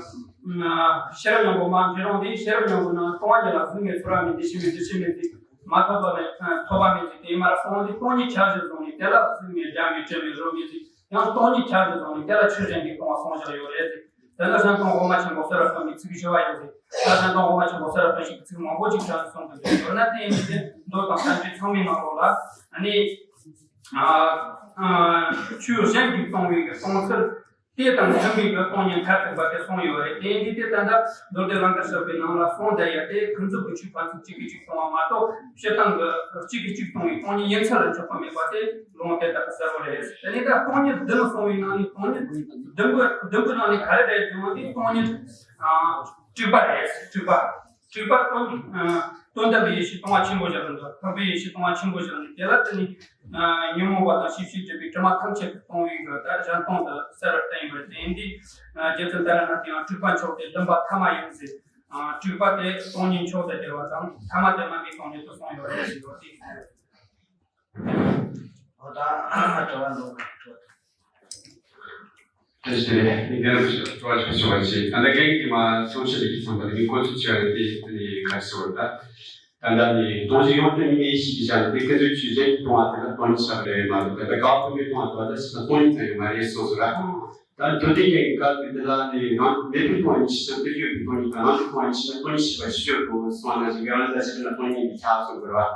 ཤེས་རབ་སྙིང་པོ་མ་འབྲི་རུང་དེ། ཤེས་རབ་སྙིང་པོ་ནང་སྟོང་པ་ཉིད་ལ་གཟིགས་མེད་ཚོར་བ་མེད། འདུ་ཤེས་མེད། འདུ་བྱེད་མེད་ཅིང་མ་ཐོབ་པ་མེད། ཐོབ་པ་མེད་ཅིང་དེ་མར་སོང་སྟེ། སྟོང་ཉིད་ཁྱབ་བཞིན་བཟུང་ནས་དེ་ལ་གཟིགས་མེད། སྒྲ་མེད་དྲི་མེད་རོ་མེད་ཅིང་། ཡང་སྟོང་ཉིད་ཁྱབ་བཞིན་བཟུང་ནས་དེ་ལ་ཆོས་གཞན་གྱིས་སྟོང་བ་གསུངས་བཞག་ཡོད་རེད་ཟེར། དེ་ལ་གཞན་སྟོང་དབུ་མ་ཆེན་པོ་གསལ་བར་སྟོན་པའི་ཚིག་བཞི་བ་ཡང་ཟེར། ད་གཞན་སྟོང་དབུ་མ་ཆེན་པོ་གསལ་བར་སྟོན་ཞིང་ཚིག་མང་པོ་ཅིག་དྲངས་ནས་གསུངས་ཏེ་འདུག་མདོར་ན་དེ་ཡིན་དུས་མདོ་དང་བསྟན་བཅོས་ཚང་མའི་ནང་ལོགས་ལ་ཨ་ནི། ཨ་ཨ་ཆོས་གཞན་གྱིས་སྟོང་བའི་གི་སྟོང་ཚུལ། དེ་དང་མཐུན་པའི་གི་སྟོང་ཉིད་མཐར་ཐུག་པ་དེ་གསུངས་ཡོད་རེད། དེ་ཡིན་དུས་དེ་ད་ལྟ་མདོ་སྡེ་ལང་ཀར་ཞབས་པའི་ནང་ལ་གསུངས་བསྡད་ཡ་དེ་ཀུན་རྫོབ་ཀྱི་ཆོས་ཕན་ཚུན་གཅིག་གིས་གཅིག་སྟོང་བ་མ་གཏོགས། སྤྱིར་བཏང་གི་གཅིག་གིས་གཅིག་སྟོང་བའི་སྟོང་ཉིད་ཡིན་ཚུལ་ལ་འཇོག་གི་མེད་པ་དེ་ལུང་དེ་ལྟར་གསལ་པོ་རེད། དེ་ནས་ད་སྟོང་ཉིད་བདུན་གསུངས་པའི་ནང་ནས་སྟོང་ཉིད་བདུན་པོ་བདུན་པོའི་ནང་ནས་ག་རེ་རེད་ཟེར་བ་དེ་སྟོང་ཉིད་ཨ་སྤྲོས་པ་རེད། སྤྲོས་པ། སྤྲོས་པ་དོན་ཨ་དོན་དམ་པའི་ཡེ་ཤེས་སྟོང་པ་ཆེན་པོ་བཞག་ནས་འདུག་འཕགས་པའི་ཡེ་ཤེས་སྟོང་པ་ཆེན་པོ་བཞག་ནས། དེ་ལ་དེ་ནི་ཨ་ཉོན་མོངས་པ་དང་ཤེས་བྱའི་སྒྲིབ་པའི་དྲི་མ་ཐམས་ཅད་ཀྱི་སྟོང་པའི་གི་ད་གཞན་སྟོང་དུ་གསལ་བར་བསྟན་ཡོད་རེད། དེ་ཡིན་དུས་ཨ་རྗེ་བཙུན་ཏཱ་ར་ནཱ་ཐའི་ཡང་སྤྲོས་པ་མཆོག་སྟེ་བདུན་པ་ཐ་མ་ཡིན་ཟེར། ཨ་སྤྲོས་པ་དེ་སྟོང་ཉིད་མཆོག་ཏུ་གྱུར་པ་དང་། ཐ་མ་དེ་དམན་པའི་སྟོང་ཉིད་དུ་གསུངས་ཡོད་རེད་ཟེར་ཡོད་དེ། འོ་ད་དྲི་བ་འདུག་དྲི་བ། བཀྲ་ཤིས་བདེ་ལེགས། ངས་རྒན་རབས་ཞིག་དྲི་བ་ཞིག་ཞུ་བ་བྱེད། ད་ལྟ་རྒན་གྱིས་མ་གསུང་བཤད་ལས་ཀྱི་ཚང་པ་ལས་མི་གོ་ཚུལ་ཆེ་བ་རེད་དེ། དེ་ནས་ག་རེ་ཟེར་བ་ད། ད་ལྟ་ནི་སྟོང་ཞིང་ཡོངས་གྲུབ་གཉིས་ཀྱི་ཡེ་ཤེས་ཀྱི་ཆ་ནས་དེ་ཀུན་རྫོབ་ཆོས་གཞན་གྱིས་སྟོང་བ་དེ་ལ་སྟོང་ཉིད་བཞག་པ་རེད་མ་གཏོགས། ད་ལྟ་དགག་པ་ཕུན་སུམ་ཚོགས་པ་དེ་ལ་ཕྱི་ན་སྟོང་ཉིད་ཙམ་ཡང་མ་རེད་གསུངས་སོ་ར། ད་མདོ་སྡེ་རྒྱན་གྱི་སྐབས་དེ་ལ་ནི་རང་མེད་པའི་སྟོང་ཉིད་ཤེས་ཀྱང་དེ་ཡོད་པའི་སྟོང་ཉིད་དང་། རང་གི་སྟོང་ཉིད་ཤེས་ན་སྟོང་ཉིད་ཤེས་པ་ཞིག་ཡོད་དོ་གསུངས་པ་ནང་བཞིན་གྱི་རང་ཉིད་ལ་ཕྱི་ན་སྟོང་ཉིད་ཀྱི་ཆ་གསུངས་པ་རེད་བ།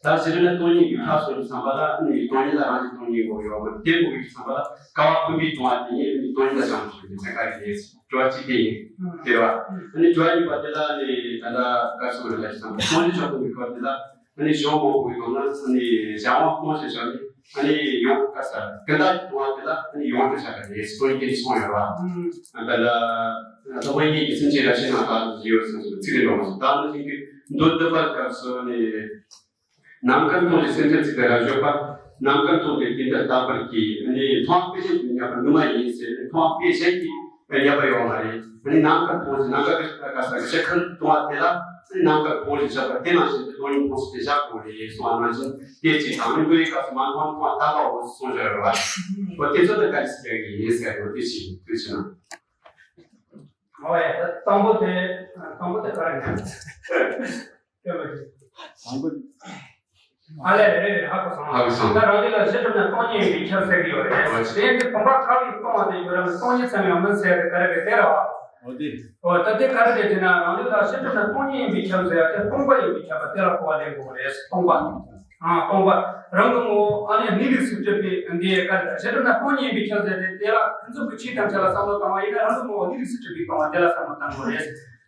ད་ཕྱི་ན་སྟོང་ཉིད་ཀྱི་ཆ་གསུངས་པའི་ཙམ་པ་ལ་ནི་སྟོང་ཉིད་ལ་རང་གི་སྟོང་ཉིད་དགོས་ཡོད་མ་རེད། དེ་དགོས་པའི་ཙམ་པ་ལ་དགག་པ་ཕུན་སུམ་ཚོགས་པ་དེ་ཉིད་ནི་སྟོང་ཉིད་ལ་བྱང་ཆུབ་པའི་ཚན་ཁ་རེད། དྲི་བ་གཅིག་དེ་ཡིན། དེ་རེད་བ། ཨ་ནི་དྲི་བ་གཉིས་པ་དེ་ལ་ནི་ད་ལྟ་ག་རེ་ཟེར་དགོས་རེད་ལབ་ཙང་། སྟོང་ཉིད་ཆོས་སྟོན་པའི་སྐབས་དེ་ལ་ཨ་ནི་གཞུང་མང་པོ་ཡི་ནང་ན་ཨ་ནི་གཞན་དབང་སྟོང་ཞེས་བྱ་ནི་ཨ་ནི་ཡོངས་ག་ས་ཀུན་བརྟགས་ཀྱིས་སྟོང་བ་དེ་ལ་ཨ་ནི་ཡོངས་གྲུབ་བྱ་དགོས་རེད། སྟོང་ཉིད་དེ་གསུངས་ཡོད་རེད་བ། ཨ་ད་ལྟ་སློབ་དཔོན་གཉིས་ཀྱིས་སེམས་ཅན་རབ་ཞི་ལྔ་དག་ཅེས་ཡོད་ཟེར་ཚིག་རེ་འགྲོ་མ་སོང་། ད་ནི་ཅིག་གི་མདོ་སྡུད་པའི་སྐབས་སུ་ཨ་ནི། ནམ་མཁའ་མཐོང་ཞིང་སེམས་ཅན་ཚིག་པའི་རབ་འབྱོར་པ། ནམ་མཁའ་མཐོང་སྟེ་དེ་འདྲ་བརྟག་པར་གྱིས། ནི་མཐོང་བ་དཔེ་གཞན་དུ་བསྙད་པ་ནུས་མ་ཡིན་ཟེར། མཐོང་བ་དཔེ་གཞན་གྱིས་བསྙད་པ་ཡོད་མ་རེད། ནི་ནམ་མཁའ་མཐོང་ཞིང་ནམ་མཁའ་གི་ག་ས་གི་ཤར་ཁ་མཐོང་བ་དེ་ལ་ནི་ནམ་མཁའ་མཐོང་ཞིང་བཞག་པ་དེ་ནང་བཞིན་དུ་སྟོང་ཉིད་མཐོང་ས་དེ་བཞག་དགོས་རེད་གསུངས་པ་ནང་བཞིན་དེ་གཅིག་དང་། ནི་མགོ་ཡི་སྐབས་སུ་མ་མཐོང་མཐོང་བ་བརྟག་པའོ་གསུངས་བཞག་ཡོད་རེད་བ། འོ་དེ་ཚོ་ནི་ག་རེ་ཟེར་གྱི་ཡིན་ཟེར་དུས་དེ་བཞིན་དུ་བྱས་ན། ཨོ་ཡ། ད་དང་པོ་དེ་དང་པོ་དེ་ག་རེ་ཡིན། དང་པོ། ཨ་ལས་རེད་རེད། ཧ་གོ་སོང་། ཧ་གོ་སོང་། ད་རང་རྒྱུད་ལ་གཞི་གྲུབ་ན་སྟོང་ཉིད་ཡིན་པས་ཁྱབ་ཟེར་གྱི་ཡོད་རེད། ཨོ་ཅི། དེ་ཡིན་དུས་བུམ་པ་ཁ་ལ་སྟོང་བ་དེ་ཡོད་ར། སྟོང་ཉིད་ཙམ་ཡང་མིན་ཟེར་དེ་ག་རེ་རེད་དེ་ར་བ། ཨོ་དེ། ཨོ་ད་དེ་ག་རེ་རེད་ཟེར་ན། རང་རྒྱུད་ལ་གཞི་གྲུབ་ན་སྟོང་ཉིད་ཡིན་པས་ཁྱབ་ཟེར་ཡ་དེ་སྟོང་པ་ཡིན་པས་ཁྱབ་པ་དེ་ལ་གོ་བ་ལེན་དགོས་རེད། སྟོང་པ། ཨ་སྟོང་པ། རང་གི་ངོ་བོ་ཨ་ནི་གནས་ལུགས་སུ་གྲུབ་པའི་འདི་ག་རེ་ད་གཞི་གྲུབ་ན་སྟོང་ཉིད་ཡིན་པས་ཁྱབ་ཟེར་དེ་དེ་ལ་ཀུན་རྫོབ་ཀྱི་ཆོས་ཐམས་ཅད་ལ་བསམ་བློ་བཏང་བ་ཡིན་ན། རང་གི་ངོ་བོ་གནས་ལུགས་སུ་གྲུབ་པས་སྟོང་བ་དེ་ལ་བསམ་བློ་བཏང་དགོས་རེད།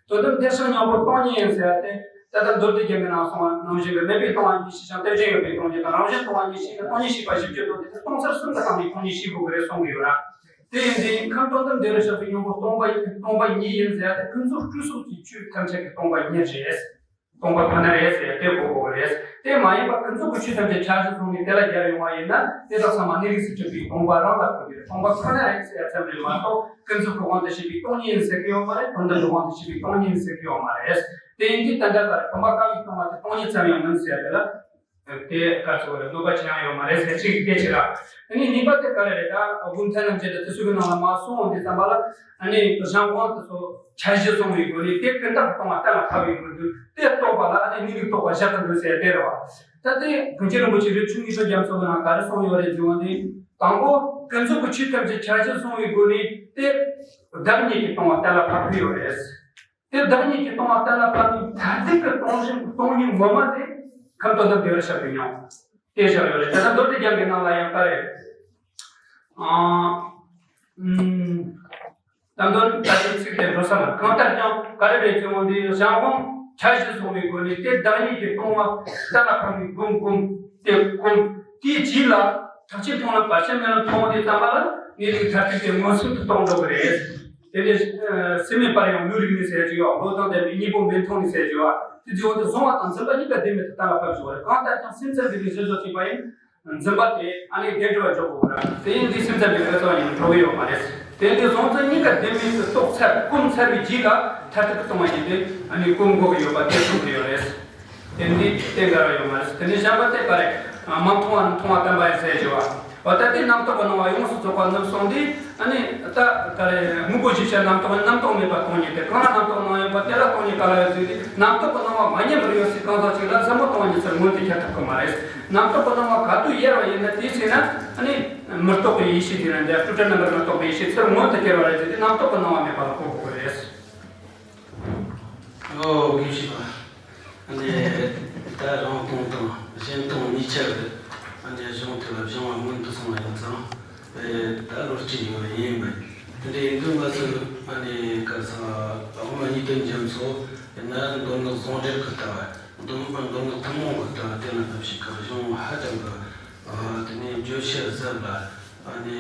དོན་དམ་དེ་བཞིན་སྙིང་པོ་སྟོང་ཉིད་ཡིན་ཟེར་ཏེ། ད་ལྟ་མདོ་སྡེ་རྒྱན་གྱི་ནང་གསུངས་པ་ནང་བཞིན་གྱི་མེད་པའི་སྟོང་བ་ཉིད་ཤེས་ཤིང་། དེ་བཞིན་ཡོད་པའི་སྟོང་ཉིད་དང་། རང་བཞིན་སྟོང་བ་ཉིད་ཤེས་ཤིང་། སྟོང་ཉིད་ཤེས་པ་བཞི་བཅུ་དོན་ཏེ་སྟོང་ཉིད་ཤེས་དགོས་ཀྱི་རེད་གསུང་གི་ཡོད་ར། དེ་ཡིན་དུས་ཁམས་དོན་དམ་བདེ་བར་གཤེགས་པའི་སྙིང་པོ་སྟོང་པ་སྟོང་པ་ཉིད་ཡིན་ཟེར་ཏེ། ཀུན་རྫོབ་སྤྲོས་གསུམ་གྱི་ཆོས་ཐམས་ཅད་ཀྱི་སྟོང་པ་ཉིད་རེད། སྟོང་པ་ཁོ་ན་རེད་ཟེར་དེ་གོ་དགོས་རེད། དེ་མ་ཡིན་པ་ཀུན་རྫོབ་ཀྱི་ཆོས་ཐམས་ཅད་འཆར་གཞི་བཟུང་ནས་དེ་ལ་རྒྱབ་ཡོང་བ་ཡིན་ན། དེ་དག་ཚང་མ་གནས་ལུགས་སུ་གྲུབ་པའི་སྟོང་པ་རང་ལ་གོ་རྒྱུ་རེད། སྟོང་པ་ཁོ་ན་རེད་ཟེར་ཡ་ཙམ་རེད་མ་གཏོགས། ཀུན་རྫོབ་ཀྱི་དབང་དུ་བྱས་པའི་སྟོང་ཉིད་ཡིན་ཟེར་གྱི་ཡོད་མ་རེད། དོན་དམ་གྱི་དབང་དུ་བྱས་པའི་སྟོང་ཉིད་ཡིན་ཟེར་གྱི་ཡོད་མ་རེད། དེ་ཡིན་དུས་ད་ལྟ་ག་རེ་བུམ་པ་ཀ་བའི་སྟོང་པ་དེ་སྟོང་ཉིད་ཙམ་ཡང་མིན་ཟེར་ཡ་དེ་ལ། དེ་ག་ཚོད་རེད། གནོད་པ་ཅི་ཡང་ཡོད་མ་རེད་ཟེར་གཅིག་སྐད་ཆ་ར། ཨ་ནི་གཉིས་པ་དེ་ག་རེ་རེད། ད་སྒོམ་ཐབས་རྣམ་འབྱེད་དང་དེ་ཚོ་གི་ནང་ལ་མ་གསུངས་འོང་དུས་ཙམ་པ་ལ། ཨ་ནི་གཞན་དབང་དུ་སོ་འཆར་གཞི་བཟུང་བའི་སྒོ་ནས་དེ་ཀུན་བརྟགས་སྟོང་པ་གཏན་ལ་ཕབ་པའི་སྒོ་ནས་དེ་རྟོགས་པ་ལ་ཨ་ནི་གནས་ལུགས་རྟོགས་པ་བཞག་གི་འདུག་ཟེར་དེ་རེད་བ། ད་དེ་ཀུན་མཁྱེན་རིན་པོ་ཆེ་རི་ཆུང་གཉིས་པའི་རྒྱ་མཚོ་གི་ནང་ག་རེ་གསུངས་ཡོད་རེད་ཟེར་བ་ནི། དང་པོ་ཀུན་རྫོབ་ཀྱི་ཆོས་ཐམས་ཅད་འཆར་གཞི་བཟུང་བའི་སྒོ་ནས་དེ་བདག་ཉིད་ཀྱིས་སྟོང་པ་གཏན་ལ་ཕབ་ཀྱི་ཡོད་རེད། དེ་བདག་ཉིད་ཀྱིས་སྟོང་པ་གཏན་ལ་ཕབ་ནས་མཐར་ཐུག་གི་སྟོང་ཞིང་སྟོང་ཉིད་ངོ་མ་དེ་ཁམས་དོན་དམ་བདེ་བར་གཤེགས་པའི་སྙིང་པོ་དེ་བཞག་ཡོད་རེད། དེ་ལྟར་མདོ་སྡེ་རྒྱན་གྱི་ནང་ལ་ཡང་ག་རེ། ཨ། ཨུམ། ད་དོན་ད་ལྟའི་ཚིག་དེ་འགྲོ་ས་ལ་གང་ལྟར་ཀྱང་ག་རེ་རེད་ཅེས་འོང་དུས། གཞན་དབང་འཆར་གཞི་བཟུང་བའི་སྒོ་ནས་དེ་བདག་ཉིད་ཀྱིས་སྟོང་པ་གཏན་ལ་ཕབ་ནས་སྒོམ་སྒོམ་དེ་སྒོམ། དེའི་རྗེས་ལ་ཐེག་ཆེན་མཐོང་ལམ་བར་ཆད་མེད་ལམ་མཐོང་དུས་ཙམ་པ་ལ་གནས་ལུགས་མཐར་ཐུག་དེ་མངོན་སུམ་དུ་རྟོགས་འགྲོ་གི་རེད། དེ་ནས་སེམས་མེད་པར་ཡང་ལུས་རིག་ནས་ཟེར་གྱི་ཡོད། བློ་དང་ལྡན་པའི་གཉེན་པོ་མི་མཐོང་ནས་ཟེར་གྱི་ཡོད། དེ་ཚོ་དེ་བཟུང་བ་དང་འཛིན་པ་གཉིས་ཀ་ལྡན་མིན་དུ་གཏན་ལ་ཕབ་ཀྱི་ཡོད་རེད། གང་ལྟར་ཀྱང་སེམས་ཙམ་པའི་གཞིར་བཞག་བྱས་པ་ཡིན། འཛིན་པ་དེ་ཨ་ནི་བདེན་གྲུབ་ལ་འཇོག་དགོས་ར། དེ་ཡིན་དུས་སེམས་ཙམ་པའི་ངོ་ཚ་བ་ཡིན་འགྲོ་གི་ཡོད་མ་རེད། དེ་ཡིན་དུས་བཟུང་འཛིན་གཉིས་ཀ་ལྡན་མིན་དུ་རྟོགས་ཚར་སྒོམ་ཚར་བའི་རྗེས་ལ་མཐར་ཐུག་གི་སྟོང་པ་ཉིད་དེ་ཨ་ནི་སྒོམ་དགོས་ཀྱི་ཡོད་པ་དེ་གསུངས་ཀྱི་ཡོད་རེད། དེ་འདི་གཏན་འགལ་བ་ཡོད་མ་རེད། དེ་ནས་གཞན་པ་དེ་ག་རེ། མ་མཐོང་བ་རྣམས་མཐོང་བ་བསྟན་པ་ཡིན་ཟེར་གྱི་བ། འོ་ད་དེ་རྣམ་རྟོག་གི་སྣང་བ་ཡོངས་སུ་རྫོགས་པ་རྣམས་སོང་དུས་ཨ་ནི་ད་ག་རེ་དངོས་པོ་གཞི་ཕྱིར་རྣམ་རྟོག་རྣམ་རྟོག་མེད་པ་སྟོང་ཉིད་དེ། གང་ལ་རྣམ་རྟོག་སྣང་ཡོད་པ་དེ་ལ་སྟོང་ཉིད་ག་ལ་ཡོད་ཟེར་དུས། རྣམ་རྟོག་གི་སྣང་བ་མ་ཉམས་པར་ཡོད་སའི་གང་ཟག་ཅིག་ལ་ཟབ་མོ་སྟོང་ཉིད་ཚུར་མངོན་དུ་འགྱུར་ཐུབ་ཀྱི་མ་རེད། རྣམ་རྟོག་གི་སྣང་བ་ག་དུས་ཡལ་བ་ཡིན་ན་དེའི་ཚེ་ན་ཨ་ནི་མི་རྟོག་པའི་ཡེ་ཤེས་དེ་རང་འདྲ་སྤྲོས་བྲལ་རྣམ་པར་མི་རྟོག་པའི་ཡེ་ཤེས་ཚུར་མངོན་དུ་གྱུར་བ་རེད་ཟེར་དུས། རྣམ་རྟོག་གི་སྣང་བ་མེད་པ་ལ་གོ་དགོས་ཀྱི་རེད། ཨོ་དགེ་བཤེས་པ། ཨ་ནི་ད་རང་སྟོང་དང་གཞན་སྟོང་གཉིས་ཆར་གྱི་ཨ་ནི་གཞུང་དེ་ལ་སྦྱངས་ མང་གི་ལྟ་བ་དེ་ལ་ནམ་ཞིག་གི་གཞུང་ཧ་ཅང་གི་དེ་ནས་བརྗོད་བྱ་ཟབ་ལ་ཨ་ནི་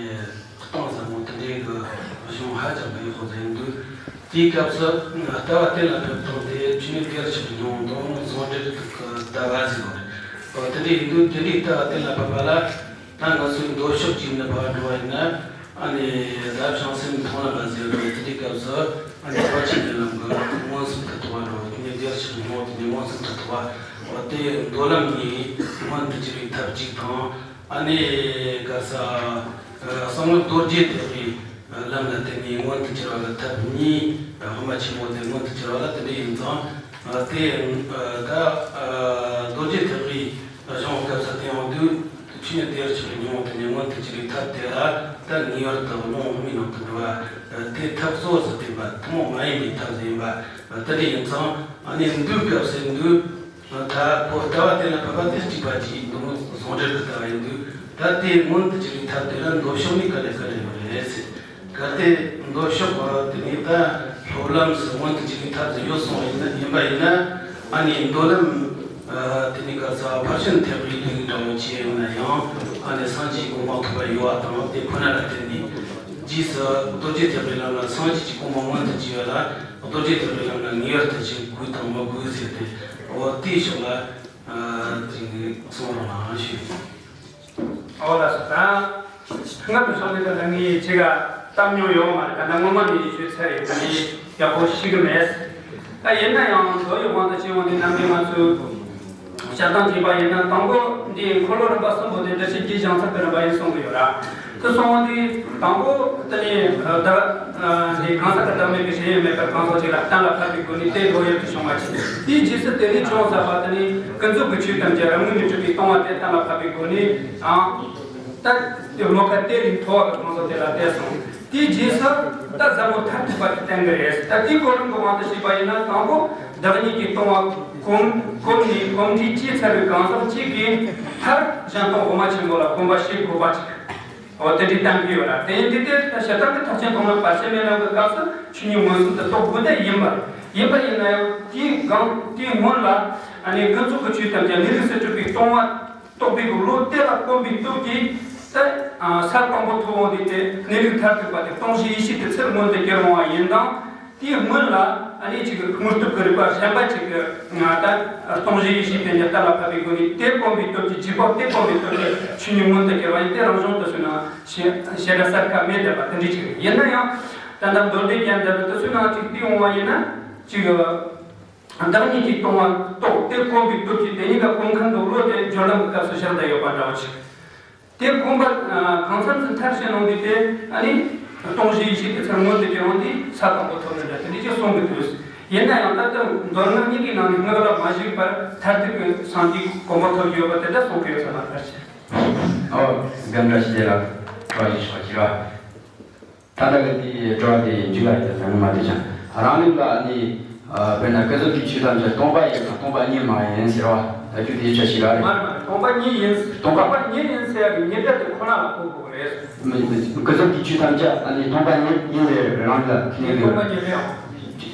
གཏིང་ཟབ་མོ་དེ་འདྲའི་གི་གཞུང་ཧ་ཅང་གི་ཡག་པོ་ཟིག་འདུག་དེའི་སྐབས་སུ་ལྟ་བ་གཏན་ལ་ཕེབས་སྟངས་དེ་ཆོས་ཉིད་བདེར་གཤེགས་ཀྱི་སྙིང་པོ་དང་ཟུང་འབྲེལ་གྱི་ལྟ་བ་ཟིག་ཡོད་རེད། དེ་འདྲ་ཡིན་དུས་དེ་འདྲའི་ལྟ་བ་གཏན་ལ་ཕེབས་པ་ལ། ད་ང་ཚོའི་མདོ་ཕྱོགས་ཀྱི་ནི་བར་འགྲོ་བ་ཡིན་ན། ཨ་ནི་ད་བྱང་སེམས་མཐོང་ལམ་ལ་ཟེར་བ་དེ་དེའི་སྐབས་སུ་ཨ་ནི་ཐེག་པ་ཆེན་པོའི་ལམ་གྱི་མངོན་སུམ་དུ་རྟོགས་པ་འགྲོ་བ་དེ་ནི་བདེར་གཤེགས་ཀྱི་སྙིང་པོ་དེ་ནི་མངོན་སུམ་དུ་རྟོགས་པ། འོ་དེ་མདོ་ལམ་གཉིས་མངོན་དུ་གྱུར་བའི་ཐབས་གཅིག་དང་། ཨ་ནི་ག་ས་གསང་སྔགས་རྡོ་རྗེ་ཐེག་པའི་ལམ་ལ་བརྟེན་ནས་མངོན་དུ་གྱུར་བ་གི་ཐབས་གཉིས་དབུ་མ་ཆེན་མོ་དེ་མངོན་དུ་གྱུར་བ་ལ་དེ་འདྲ་ཡིན་ཙང་། དེ་ད་རྡོ་རྗེ་ཐེག་པའི་གཞུང་སྐབས་སུ་བསྟན་ཡོང་དུས། ཆོས་ཉིད་བདེར་གཤེགས་པའི་སྙིང་པོ་དེ་ནི་མངོན་དུ་གྱུར་པའི་ཐབས་དེ་ལ་ད་ངེས་པར་དུ་ཀློང་དབུ་མའི་ནང་དུ་འགྲོ་བ་དེ་ཐབས་གཙོ་བོ་ཟིག་བསྟན་པ་ཐུན་མོང་མ་ཡིན་པའི་ཐབས་ཟིག་ཡིན་པ་དེ་འདྲ་ཡིན་ཙང་། ཨ་ནི་འདུལ་སྐབས་སུ་འདུལ་ད་ཁོ་ལྟ་བ་དེ་ལ་བབ་པ་དེ་གཅིག་པ་གཅིག་འདུལ་ཟུང་འབྲེལ་གྱི་ལྟ་བ་ཡིན་དུས། ད་དེ་མངོན་དུ་གྱུར་པའི་ཐབས་དེ་ལ་མདོ་ཕྱོགས་ནས་ག་རེ་ག་རེ་ཡོད་རེད་ཟེར། གལ་ཏེ་མདོ་ཕྱོགས་པ་དེ་ནི་ད་སློབ་ལམ་སུ་མངོན་དུ་གྱུར་པའི་ཐབས་སུ་ཡོད་གསུངས་པ་ཡིན་ན། ཡིན་པ་ཡིན་ན། ཨ་ནི་མདོ་ལམ་དེ་ནི་ག་ས་ཕར་ཕྱིན་ཐེག་པའི་ལུགས་འདྲ་བོ་ཅི་ཡིན་ན་ཡང་། ཨ་ནི་སངས་རྒྱས་གོ་འཕང་ཐོབ་པ་ཡོད་པ་དང་དེ་ཁོ་ན་ལ་བརྟེན་ནས། རྗེས་སུ་རྡོ་རྗེ་ཐེག་པའི་ལམ་ལ་སངས་རྒྱས་ཀྱི་གོ་འཕང་མངོན་དུ་གྱུར་ཡོད་ལ། རྡོ་རྗེ་ཐེག་པའི་ལམ་ལ་ངེས་པར་དུ་ཞུགས་དགོས་དང་མི་དགོས་ཟེར་ཏེ། འོ་དེའི་ཕྱོགས་ལ་ཅིག་གསུང་རོགས་གནང་ཞུ། ཨོ་ལགས་སོ། ད་སྔར་དུ་སོང་ནས་ད་ངས་ཅིག་ག་གཏམ་མྱོང་ཡོད་མ་རེད། ད་ནང་སྔོན་མ་ནས་ཞུས་ཚར་ཡོད། ད་ངས་ཡག་པོ་ཤེས་ཀྱི་མེད། ད་ཡིན་ན་ཡང་མདོ་ཡི་དབང་དུ་བྱས་ཡོང་དུས་ནམ་རྒྱུན་ང་ཚོས་བཤད་སྟངས་བྱས་པ་ཡིན་ན། དང་པོ་འདིའི་འཁོར་ལོ་རིམ་པ་གསུམ་པོ་དེ་འདི་ཕྱི་རྒྱས་བྱང་ཚད་ཀྱི་རིམ་པ་ཡིན་གསུང་གི་ཡོད་ར། དེ་སོང་དུས་དང་པོ་དེ་ནས་ད་འདི་གང་ཟག་གི་བདག་མེད་ཀྱི་ཞེན་ཡུལ་མེད་པར་གང་ཟག་ཅིག་ལ་གཏན་ལ་ཕབ་པའི་སྒོ་ནས་དེ་མདོ་ཡུལ་དུ་བྱུང་བ་ཅིག་དེའི་རྗེས་སུ་དེ་ནས་ཅུང་ཟད་པ་དེ་ནས་ཀུན་རྫོབ་ཀྱི་ཆོས་ཐམས་ཅད་རང་ངོས་ནས་གྲུབ་པའི་སྟོང་པ་དེ་གཏན་ལ་ཕབ་པའི་སྒོ་ནས་ཨང་། ད་དེ་བློ་ཁ་དེ་རིང་མཐོ་བ་གི་གང་ཟག་དེ་ལ་བལྟས་སོང་། དེའི་རྗེས་སུ་ད་ཟབ་མོ་མཐར་ཐུག་པ་དེ་བསྟན་གི་རེད། ད་དེའི་གོ་རིམ་གྱི་དབང་དུ་བྱས་པ་ཡིན་ན། དང་པོ་བདག་ཉིད་ཀྱིས་སྟོང་པ་གོམས་གོམས་ནས་གོམས་འདྲིས་སྐྱེས་ཚར་བའི་གང་ཟག་གཅིག་གིས་མཐར་གཞན་སྟོང་དབུ་མ་ཆེན་པོ་ལ་གོམས་པ་བྱེད་དགོས་པ་ཅིག་འོ་དེ་འདྲའི་གཏན་འཁེལ་ཡོད་ར། དེ་ཡིན་དུས་དེ་ད་བྱེ་བྲག་གི་ཐེག་ཆེན་ཐོག་མར་བར་ཆད་མེད་ལམ་གྱི་སྐབས་སུ་ཆོས་ཉིད་མངོན་སུམ་དུ་རྟོགས་དགོས་ནི་ཡིན་པ་རེད། ཡིན་པ་ཡིན་ན་ཡང་དེའི་སྒང་དེའི་སྔོན་ལ་ཨ་ནི་ཀུན་རྫོབ་ཀྱི་ཆོས་ཐམས་ཅད་གནས་ལུགས་སུ་གྲུབ་པའི་སྟོང་པ་རྟོགས་པའི་བློ་དེ་ལ་གོམས་པའི་སྟོབས་ཀྱིས་ད་ས་དང་པོ་ཐོབ་འོང་དུས་དེ་གནས་ལུགས་མཐར་ཐུག་པ་དེ་སྟོང་གཞི་ཡེ་ཤེས་དེ་ཚུར་མངོན་དུ་གྱུར་འོང་བ་ཡིན་དང་། དེའི་སྔོན་ལ་ཨ་ནི་ཅིག་དངོས་སྟོབས་ཀྱི་རིགས་པ་གཞན་པ་ཅིག་གི་ང་ད་སྟོང་གཞི་ཡེ་ཤེས་དེ་ཉིད་གཏན་ལ་ཕབ་པའི་སྒོ་ནས་དེ་གོམས་པའི་སྟོབས་ཀྱིས་རྗེས་དཔག་དེ་གོམས་པའི་སྟོབས་ཀྱིས་ཆོས་ཉིད་མངོན་དུ་གྱུར་བ་ཡིན། དེ་རང་བྱུང་དུ་སོང་ན་བྱེ་བྲག་གསལ་ཁ་མེད་བསྡད་པ་དེ་འདྲ་ཅིག་རེད། ཡིན་ན་ཡང་ད་ལྟ་མདོ་སྡེ་རྒྱན་འདི་ལ་དེ་ཚོའི་ནང་ཅིག་བལྟས་འོང་བ་ཡིན་ན་ཅིག་བདག་ཉིད་ཀྱིས་སྟོང་པ་རྟོགས་དེ་གོམས་པའི་སྟོབས་ཀྱིས་དེ་ཉིད་ཀ་གོམས་མཁན་འདུག་བློ་དེ་སྦྱོར་ལམ་གྱི་སྐབས་སུ་བཞག་བསྡད་ཡོད་པ་འདྲ་བ་ཅིག་དེ་གོམས་པ་གང་འཚམ་ཚུལ་མཐར་ཕྱིན་ཡོང་དུས་དེ་ཨ་ནི་སྟོང་གཞི་ཡེ་ཤེས་དེ་ཚུར་མངོན་དུ་གྱུར་ཡོང་དུས་ས་དང་པོ་ཐོབ་ནས་འདྲ་དེ་འདྲ་ཅིག་གསུང་གི་འདུག་ཡིན་ན་ཡང་ད་ལྟ་མདོ་སྔགས་གཉིས་ཀྱི་ནང་ནས་སྔགས་ལ་མ་ཞུགས་པར་མཐར་ཐུག་གི་སངས་རྒྱས་གོ་འཕང་ཐོབ་ཡོད་པ་དེ་འདྲ་གསུང་གི་ཡོད་ས་མ་རེད། ཨོ་དགའ་འདྲ་ཞིག་ལ་བཀྲ་ཤིས་ཆོག་ཅིག་ར། ད་ལྟ་གི་དེའི་དྲི་བ་དེ་མཇུག་ལ་ཡོད་ཟེར་ནི་མ་རེད་ཀྱང་། རང་ལུགས་ལ་ནི་དཔེར་ན་ཀུན་རྫོབ་ཀྱི་ཆོས་ཐམས་ཅད་སྟོང་པ་ཡིན་དང་སྟོང་པ་ཉིད་མ་ཡིན་ཟེར་བ་ད་རྒྱུ་དེའི་ཆ་ཞིག་ར་རེད། མ་རེད་མ་རེད། སྟོང་པ་ཉིད་ཡིན། སྟོང་པ་སྟོང་པ་ཉིད་ཡིན་ཟེར་ཡ་གི་ཉིད་སྒྲ་དེ་ཁོ་ན་ལ་གོ་དགོས་རེད། ཀུན་རྫོབ་ཀྱི་ཆོས་ཐམས་ཅད་ཨ་ནི་སྟོང་པ་ཉིད་ཡིན་ཟེར་རང་ལ་ཁས་ལེན་དགོས། སྟོང་པ་ཉིད་རེད་ཨང་།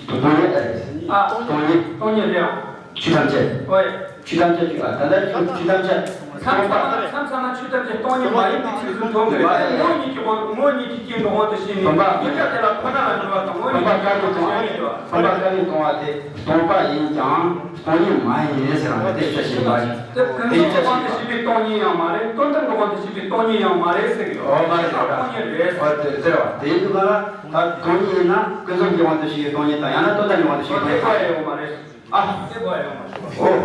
སྟོང་ཉིད་ཨ་རེད། ཨ་སྟོང་ཉིད། སྟོང་ཉིད་རེད་ཨང་། ཆོས་ཐམས་ཅད། ཨོ་ཡ། ཆོས་ཐམས་ཅད་ཀྱི་ཨ་ད་ལྟ་ཆོས་ཆོས་ཐམས་ཅད། མཚམས་མཚམས་མཚམས་མཚམས་ན་ཆོས་ཐམས་ཅད་སྟོང་ཉིད་མ་ཡིན་པའི་ཚུལ་དུ་མཐོང་གི་རེད། ངོ་བོ་ཉིད་ཀྱི་དབང་ངོ་བོ་ཉིད་ཀྱི་སྐྱེ་འགྲོ་དབང་དུ་བྱས་ནས་སྟོང་པ། ཉིད་ཀྱང་དེ་ལ་ཁོ་ན་ལ་འགྲོ་བ་དང་ངོ་བོ་ཉིད་ཀྱི་སྟོང་པ་བཀའ་ལས་སྟོང་བ་དེ་སྟོང་པ་ཡིན་ཀྱང་སྟོང་ཉིད་མ་ཡིན་ཟེར་བ་དེ་ཆོས་ཤེས་པ་ཞིག་དེ་ཀུན་རྫོབ་ཀྱི་དབང་དུ་བྱས་པའི་སྟོང་ཉིད་ཡང་མ་རེད། དོན་དམ་གྱི་དབང་དུ་བྱས་པའི་སྟོང་ཉིད་ཡང་མ་རེད་ཟེར་གི་ཡོད། ཨོ་མ་རེད། སྟོང་ཉིད་རེད། ཨོ་དེ་ཟེར་བ་དེ་ཡིན་དུས་ག་ལ་ད་སྟོང་ཉིད་ཡིན་ན་ཀུན་རྫོབ་ཀྱི་དབང་དུ་བྱས་པའི་སྟོང་ཉིད་དང་ཡང་ན་དོན་དམ་གྱི་དབང་དུ་བྱས་པའི་སྟོང་ཉིད་དེ་ག་ཡོད་མ་རེད། ཨ། དེ་གོ་ཡོང་མ་རེད། ཨོ།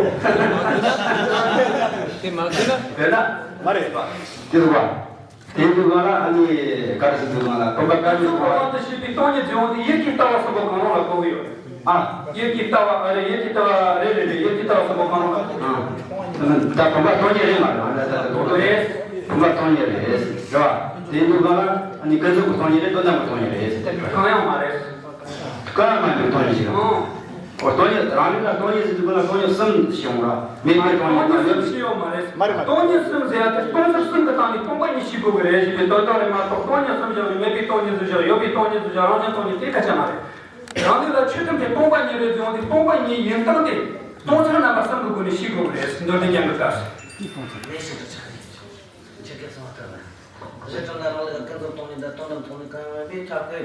དེ་མ་ཟེར་ན། དེ་ན། མ་རེད་པ། དེ་རུ་བ། དེ་འདུག་ག་ལ་ཨ་ནི་ག་རེ་ཟེར་འདུག་ག་ལ་སྟོན་པ་བཀའ་འགྱུར་གོ་བ། དབང་དུ་བྱས་པའི་སྟོང་ཉིད་ཀྱི་དབང་དུ་ཡིད་ཀྱི་ལྟ་བ་གསུམ་པོ་གང་རུང་ལ་གོ་གི་ཡོད། ཨ། ཡིད་ཀྱི་ལྟ་བ་ཨ་རེ་ཡིད་ཀྱི་ལྟ་བ་རེད་རེད་རེད། ཡིད་ཀྱི་ལྟ་བ་གསུམ་པོ་གང་རུང་ལ་གོ་གི་ཡོད། ཨ། ད་སྟོན་པ་སྟོང་ཉིད་རེད་མ་རེད། ཨ་ད་ད་སྟོན་པ་རེད། སྟོན་པ་སྟོང་ཉིད་རེད་རེད་བ། དེ་འདུག་ག་ལ་ཨ་ནི་ཀུན་རྫོབ་ཀྱི་སྟོང་ཉིད་རེད། དོན་དམ་གྱི་སྟོང་ཉིད་རེད། གང་ཡང་མ་རེད། གང་ཡང་མ་ཡིན་པའི་སྟོང་ཉིད་ཅིག་ཡང་། ཨོ་སྟོང་ཉིད་རང་རིག་ལ་སྟོང་ཉིད་ཟེར་དུས་ཀུན་ལ་སྟོང་ཉིད་གསུམ་ཞིག་ཡོང་ར། མེད་པའི་སྟོང་ཉིད་དང་ཡོད། སྟོང་ཉིད་གསུམ་ཞིག་ཡོད་མ་རེད། མ་རེད་མ་རེད། སྟོང་ཉིད་གསུམ་ཟེར་ཡ་དེ་སྟོང་ཟད་གསུམ་གྱི་སྟེང་ནས་སྟོང་པ་ཉིད་ཤེས་དགོས་ཀྱི་རེད་ཞེས་པའི་དོན་དག་རེད་མ་གཏོགས། སྟོང་ཉིད་གསུམ་བཞག་ནས་མེད་པའི་སྟོང་ཉིད་ཟེར་བཞག་ཡོད་པའི་སྟོང་ཉིད་ཟེར་བཞག་རང་བཞིན་སྟོང་ཉིད་དེ་སྐད་ཆ་མ་རེད། རང་རིག་ལ་ཆོས་ཐམས་ཅད་སྟོང་པ་ཉིད་རེད་ཟེར་ཡོང་དུས་སྟོང་པ་ཉིད་ཡིན་སྟངས་དེ། སྟོང་ཕྲག་རྣམ་པ་གསུམ་གྱི་སྒོ་ནས་ཤེས་དགོས་པ་རེད། མདོ་སྡེ་རྒྱན་གྱི་སྐབས་སུ། ལས་ཤིན་ཏུ་ཆགས་ཡོད། ཆེ་གེ་སོང་ཐུབ་ན། གཞི་གྲངས་ལ་རང་ལུགས་ཀུན་རྫོབ་སྟོང་ཉིད་དང་དོན་དམ་སྟོང་ཉིད་གང་ཡིན་པས་ཁྱབ་ཀྱི་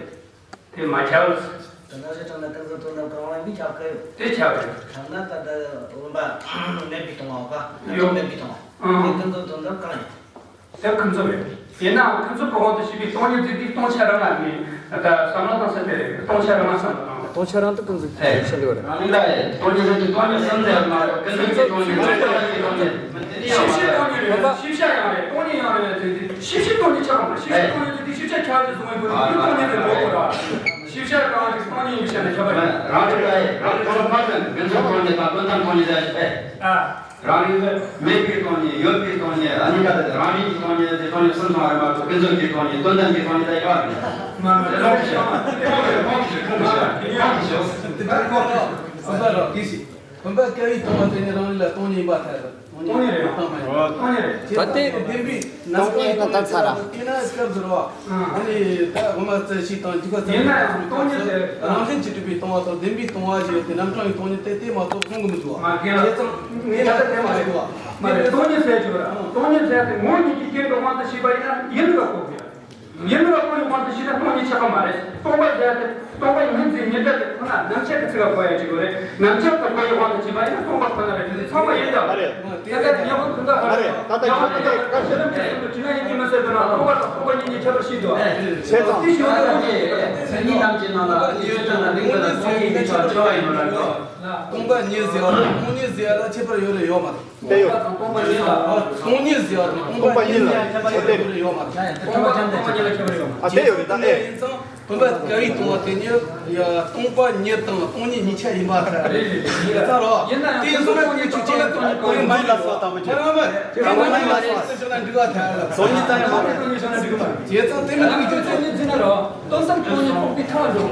ཡོད། དེ་མ་ཁྱབ། དེ་ན་གཞི་གྲངས་ལ་ཀུན་རྫོབ་དོན་དམ་གང་ཡིན་པས་ཁྱབ་ཀྱི་ཡོད། དེ་ཁྱབ་རེད། ཁྱབ་ན་ད་ལྟ་བུམ་པ་མེད་པའི་སྟོང་བ་པ། ཡོད། མེད་པའི་སྟོང་བ། ཨང་། དེ་ཀུན་རྫོབ་དོན་དམ་གང་ཡིན། དེ་ཀུན་རྫོབ་རེད། ཡིན་ནའང་ཀུན་རྫོབ་ཀྱི་དབང་དུ་བྱས་པའི་སྟོང་ཉིད་ཟེར་དུས་སྟོང་ཆ་རང་ལ་ནི་ད་བསམ་བློ་བཏང་ས་དེ་རེད། སྟོང་ཆ་རང་ལ་བསམ་བློ་བཏང་། སྟོང་ཆ་རང་དུ་ཀུན་རྫོབ་ཀྱི་ཤེས་འདོད་རེད། རང་ལ་སྟོང་ཉིད་ཟེར་དུས་སྟོང་ཉིད་གསུམ་ཟེར་མ་རེད། ཀུན་རྫོབ་ཀྱི་སྟོང་ཉིད། ཀུན་རྫོབ་ཀྱི་སྟོང་ཉིད། ཤེས་བྱའི་སྟོང་ཉིད་རེད། ཤེས་བྱ་ཡང་རེད། སྟོང་ཉིད་ཡང་རེད་ཟེར་དུས་ཤེས་བྱའི་སྟོང་ཉིད་ཆགས་པ་མ་རེད། ཤེས་བྱའི་སྟོང་ཉིད་ཟེར་དུས་ཤེས་བྱ་ཁྱབ་ཀྱི་བཟུང་བའི་སྒོ་ནས་སྟོང་ཉིད་ཟེར་མོ་གོ་ར། ཤེས་བྱ་གང་ཞིག་སྟོང་ཉིད་ཡིན་པའི་ཆ་ནས་ཁྱབ་པ་རེད། རང་རིག་ལ་ཡི་རང་རིག་ཀུན་རྫོབ་སྟོང་ཉིད་དང་དོན་དམ་སྟོང་ཉིད་ཟེར་ཞིག་ཨེ། ཨ། རང་རིག་མེད་པའི་སྟོང་ཉིད། ཡོད་པའི་སྟོང་ཉིད། ཨ་ནི་ཀ་དེ་རང་རིག་གི་སྟོང་ཉིད་དེ་སྟོང་ཉིད་གསུམ་ཚང་རེད་མ་གཏོགས་ཀུན་རྫོབ་ཀྱི་སྟོང་ཉིད་དོན་དམ་གྱི་སྟོང་ཉིད་དེ་ཡོད་རེད། མ་རེད། ཁོང་གིས་ཁོང་གིས་ཁོང་གིས་ཁོང་གིས་ཁོང་གིས་ཁོང་གིས་ཁོང་གིས་ཁོང་གིས་བུམ་པ་རང་དེ་བཞིན་བུམ་པ་སྐྱ་བོས་སྟོང་བ་དེ་ནི་རང་རིག་ལ་སྟོང་ཉིད་ཡིན་པ་ཐལ། སྟོང་ཉིད་རེད། སྟོང་ཉིད་རེད། སྟོང་ཉིད་རེད། ད་ལྟའི་བདེན་པའི་རྣམ་གྲངས་ཡིན་ན་ད་ཚར་ར། དེ་ན་སྐབས་སུ་རོ། ཨ་ནི་ད་དབུ་མ་རྩ་ཤེས་དང་རྒྱུད་པ་རྩ་ཤེས་ཡིན་ན་ཡང་སྟོང་ཉིད་དེ། རང་བཞིན་གྱིས་གྲུབ་པའི་སྟོང་བ་དང་བདེན་པའི་སྟོང་བ་ཞེས་ཏེ་རྣམ་གྲངས་ཀྱི་སྟོང་ཉིད་དེ་དེ་མ་གཏོགས་གསུང་གི་མི་འདུག་བ། མ་རྒན་ལ། བྱས་ཙང་ངས་ད་ལྟ་དེ་མ་རེད་བ། མ་རེད། སྟོང་ཉིད་ཟེར་གྱི་ར། སྟོང་ཉིད་ཟེར་དེ་ངོ་བོ་ཉིད་ཀྱི་རྐྱེན་གྱི་དབང་དུ་བྱས་པ་ཡིན་ན་ཡིན་པ་གོ་དགོས། ཡིན་པ་གོ་བའི་དབང་དུ་བྱས་ན་སྟོང་ཉིད་ཆགས་པ་མ་རེད། སྟོང་པ་ཟེར་དེ་སྟོང་པ་ཉིད་ཟེར་ཉིད་ཟེར་དེ་ཁོ་ན་རྣམ་བཅད་ཀྱི་ཚིག་ལ་གོ་ཡ་ཅིག་ཡོད་རེད། རྣམ་བཅད་ཀྱི་གོ་བའི་དབང་དུ་བྱས་པ་ཡིན་ན་སྟོང་པ་ཁོ་ན་རེད། དེ་ཚང་མ་ཡིན་དང་། མ་རེད། ད་ལྟ་ཉེ་བར་ཁོ་ན་མ་རེད། ད་ལྟ་ཉེ་བར་ཁོ་ན་བྱེད་ལམ་གྱི་སེམས་ལ་དྲི་ན་ཡིན་གྱི་མ་ཟེར་དུ་ན་སྟོང་པ་དང་སྟོང་པ་ཉིད་གཉིས་ཁྱད་པར་ཤེས་དོ། བྱས་ཙང་དེ་ཞིག་ཡོད་ན་ཉིད་རྣམས་ཀྱི་ནང་ལ་ཡོད་ཀྱང་ན་རིགས་པ་ལ་སྟོང་ཉིད་ཀྱི་ཆ་ཆ་བ་ཡིན་ནོ་ལ་གོ། སྟོང་པ་ཉིད་ཟེར་བ་དང་སྟོང་ཉིད་ཟེར་བ་ལ་ཁྱད་པར་ཡོད་རེད་ཡོད་མ་རེད། དེ་ཡོད། སྟོང་པ་ཉིད་ལ། སྟོང་ཉིད་ཟེར་བ་དང་སྟོང་པ་ཉིད་ལ་ཁྱད་པར་ཡོད་རེད་ཡོད་མ་རེད། སྟོང་པ་ཉིད་ལ་ཁྱད་པར་ཡོད་མ་རེད། ཨ་དེ་ཡོད་རེད་ད་ཨེ། ཡིན་ཙང་བུམ་པ་སྐྱ་བོས་སྟོང་བ་དེ་ཉིད་ཡ་སྟོང་པ་ཉིད་དང་སྟོང་ཉིད་གཉིས་ཆ་ཡིན་པ་ལྟར་རེད། རེད་རེད། ཡིན་ཙང་རོ། ཡིན་ན་ཡང་དེ་བཟོ་ན་དེ་ཆུ་ཆེན་སྟོང་ཉིད་སྟོང་ཉིད་མ་ཡིན་ལ་སོགས་དང་མི་ཆོག་མ་རེད་མ་རེད། དེ་མ་ཡིན་ལ་སོགས་ཟེར་ན་འགྲིག་པ་ཐལ། སྟོང་ཉིད་ཙམ་ཡང་མ་རེད། སྟོང་ཉིད་ཟེར་ན་འགྲིག་མ་རེད། བྱས་ཙང་དེ་མི་འགྲིག་རྒྱུ་མཚན་ནི་ཅི་ན་རོ། སྟོང་གསུམ་སྟོང་ཉིད་རྟོགས་པའི་ཐབས་འགྲོ།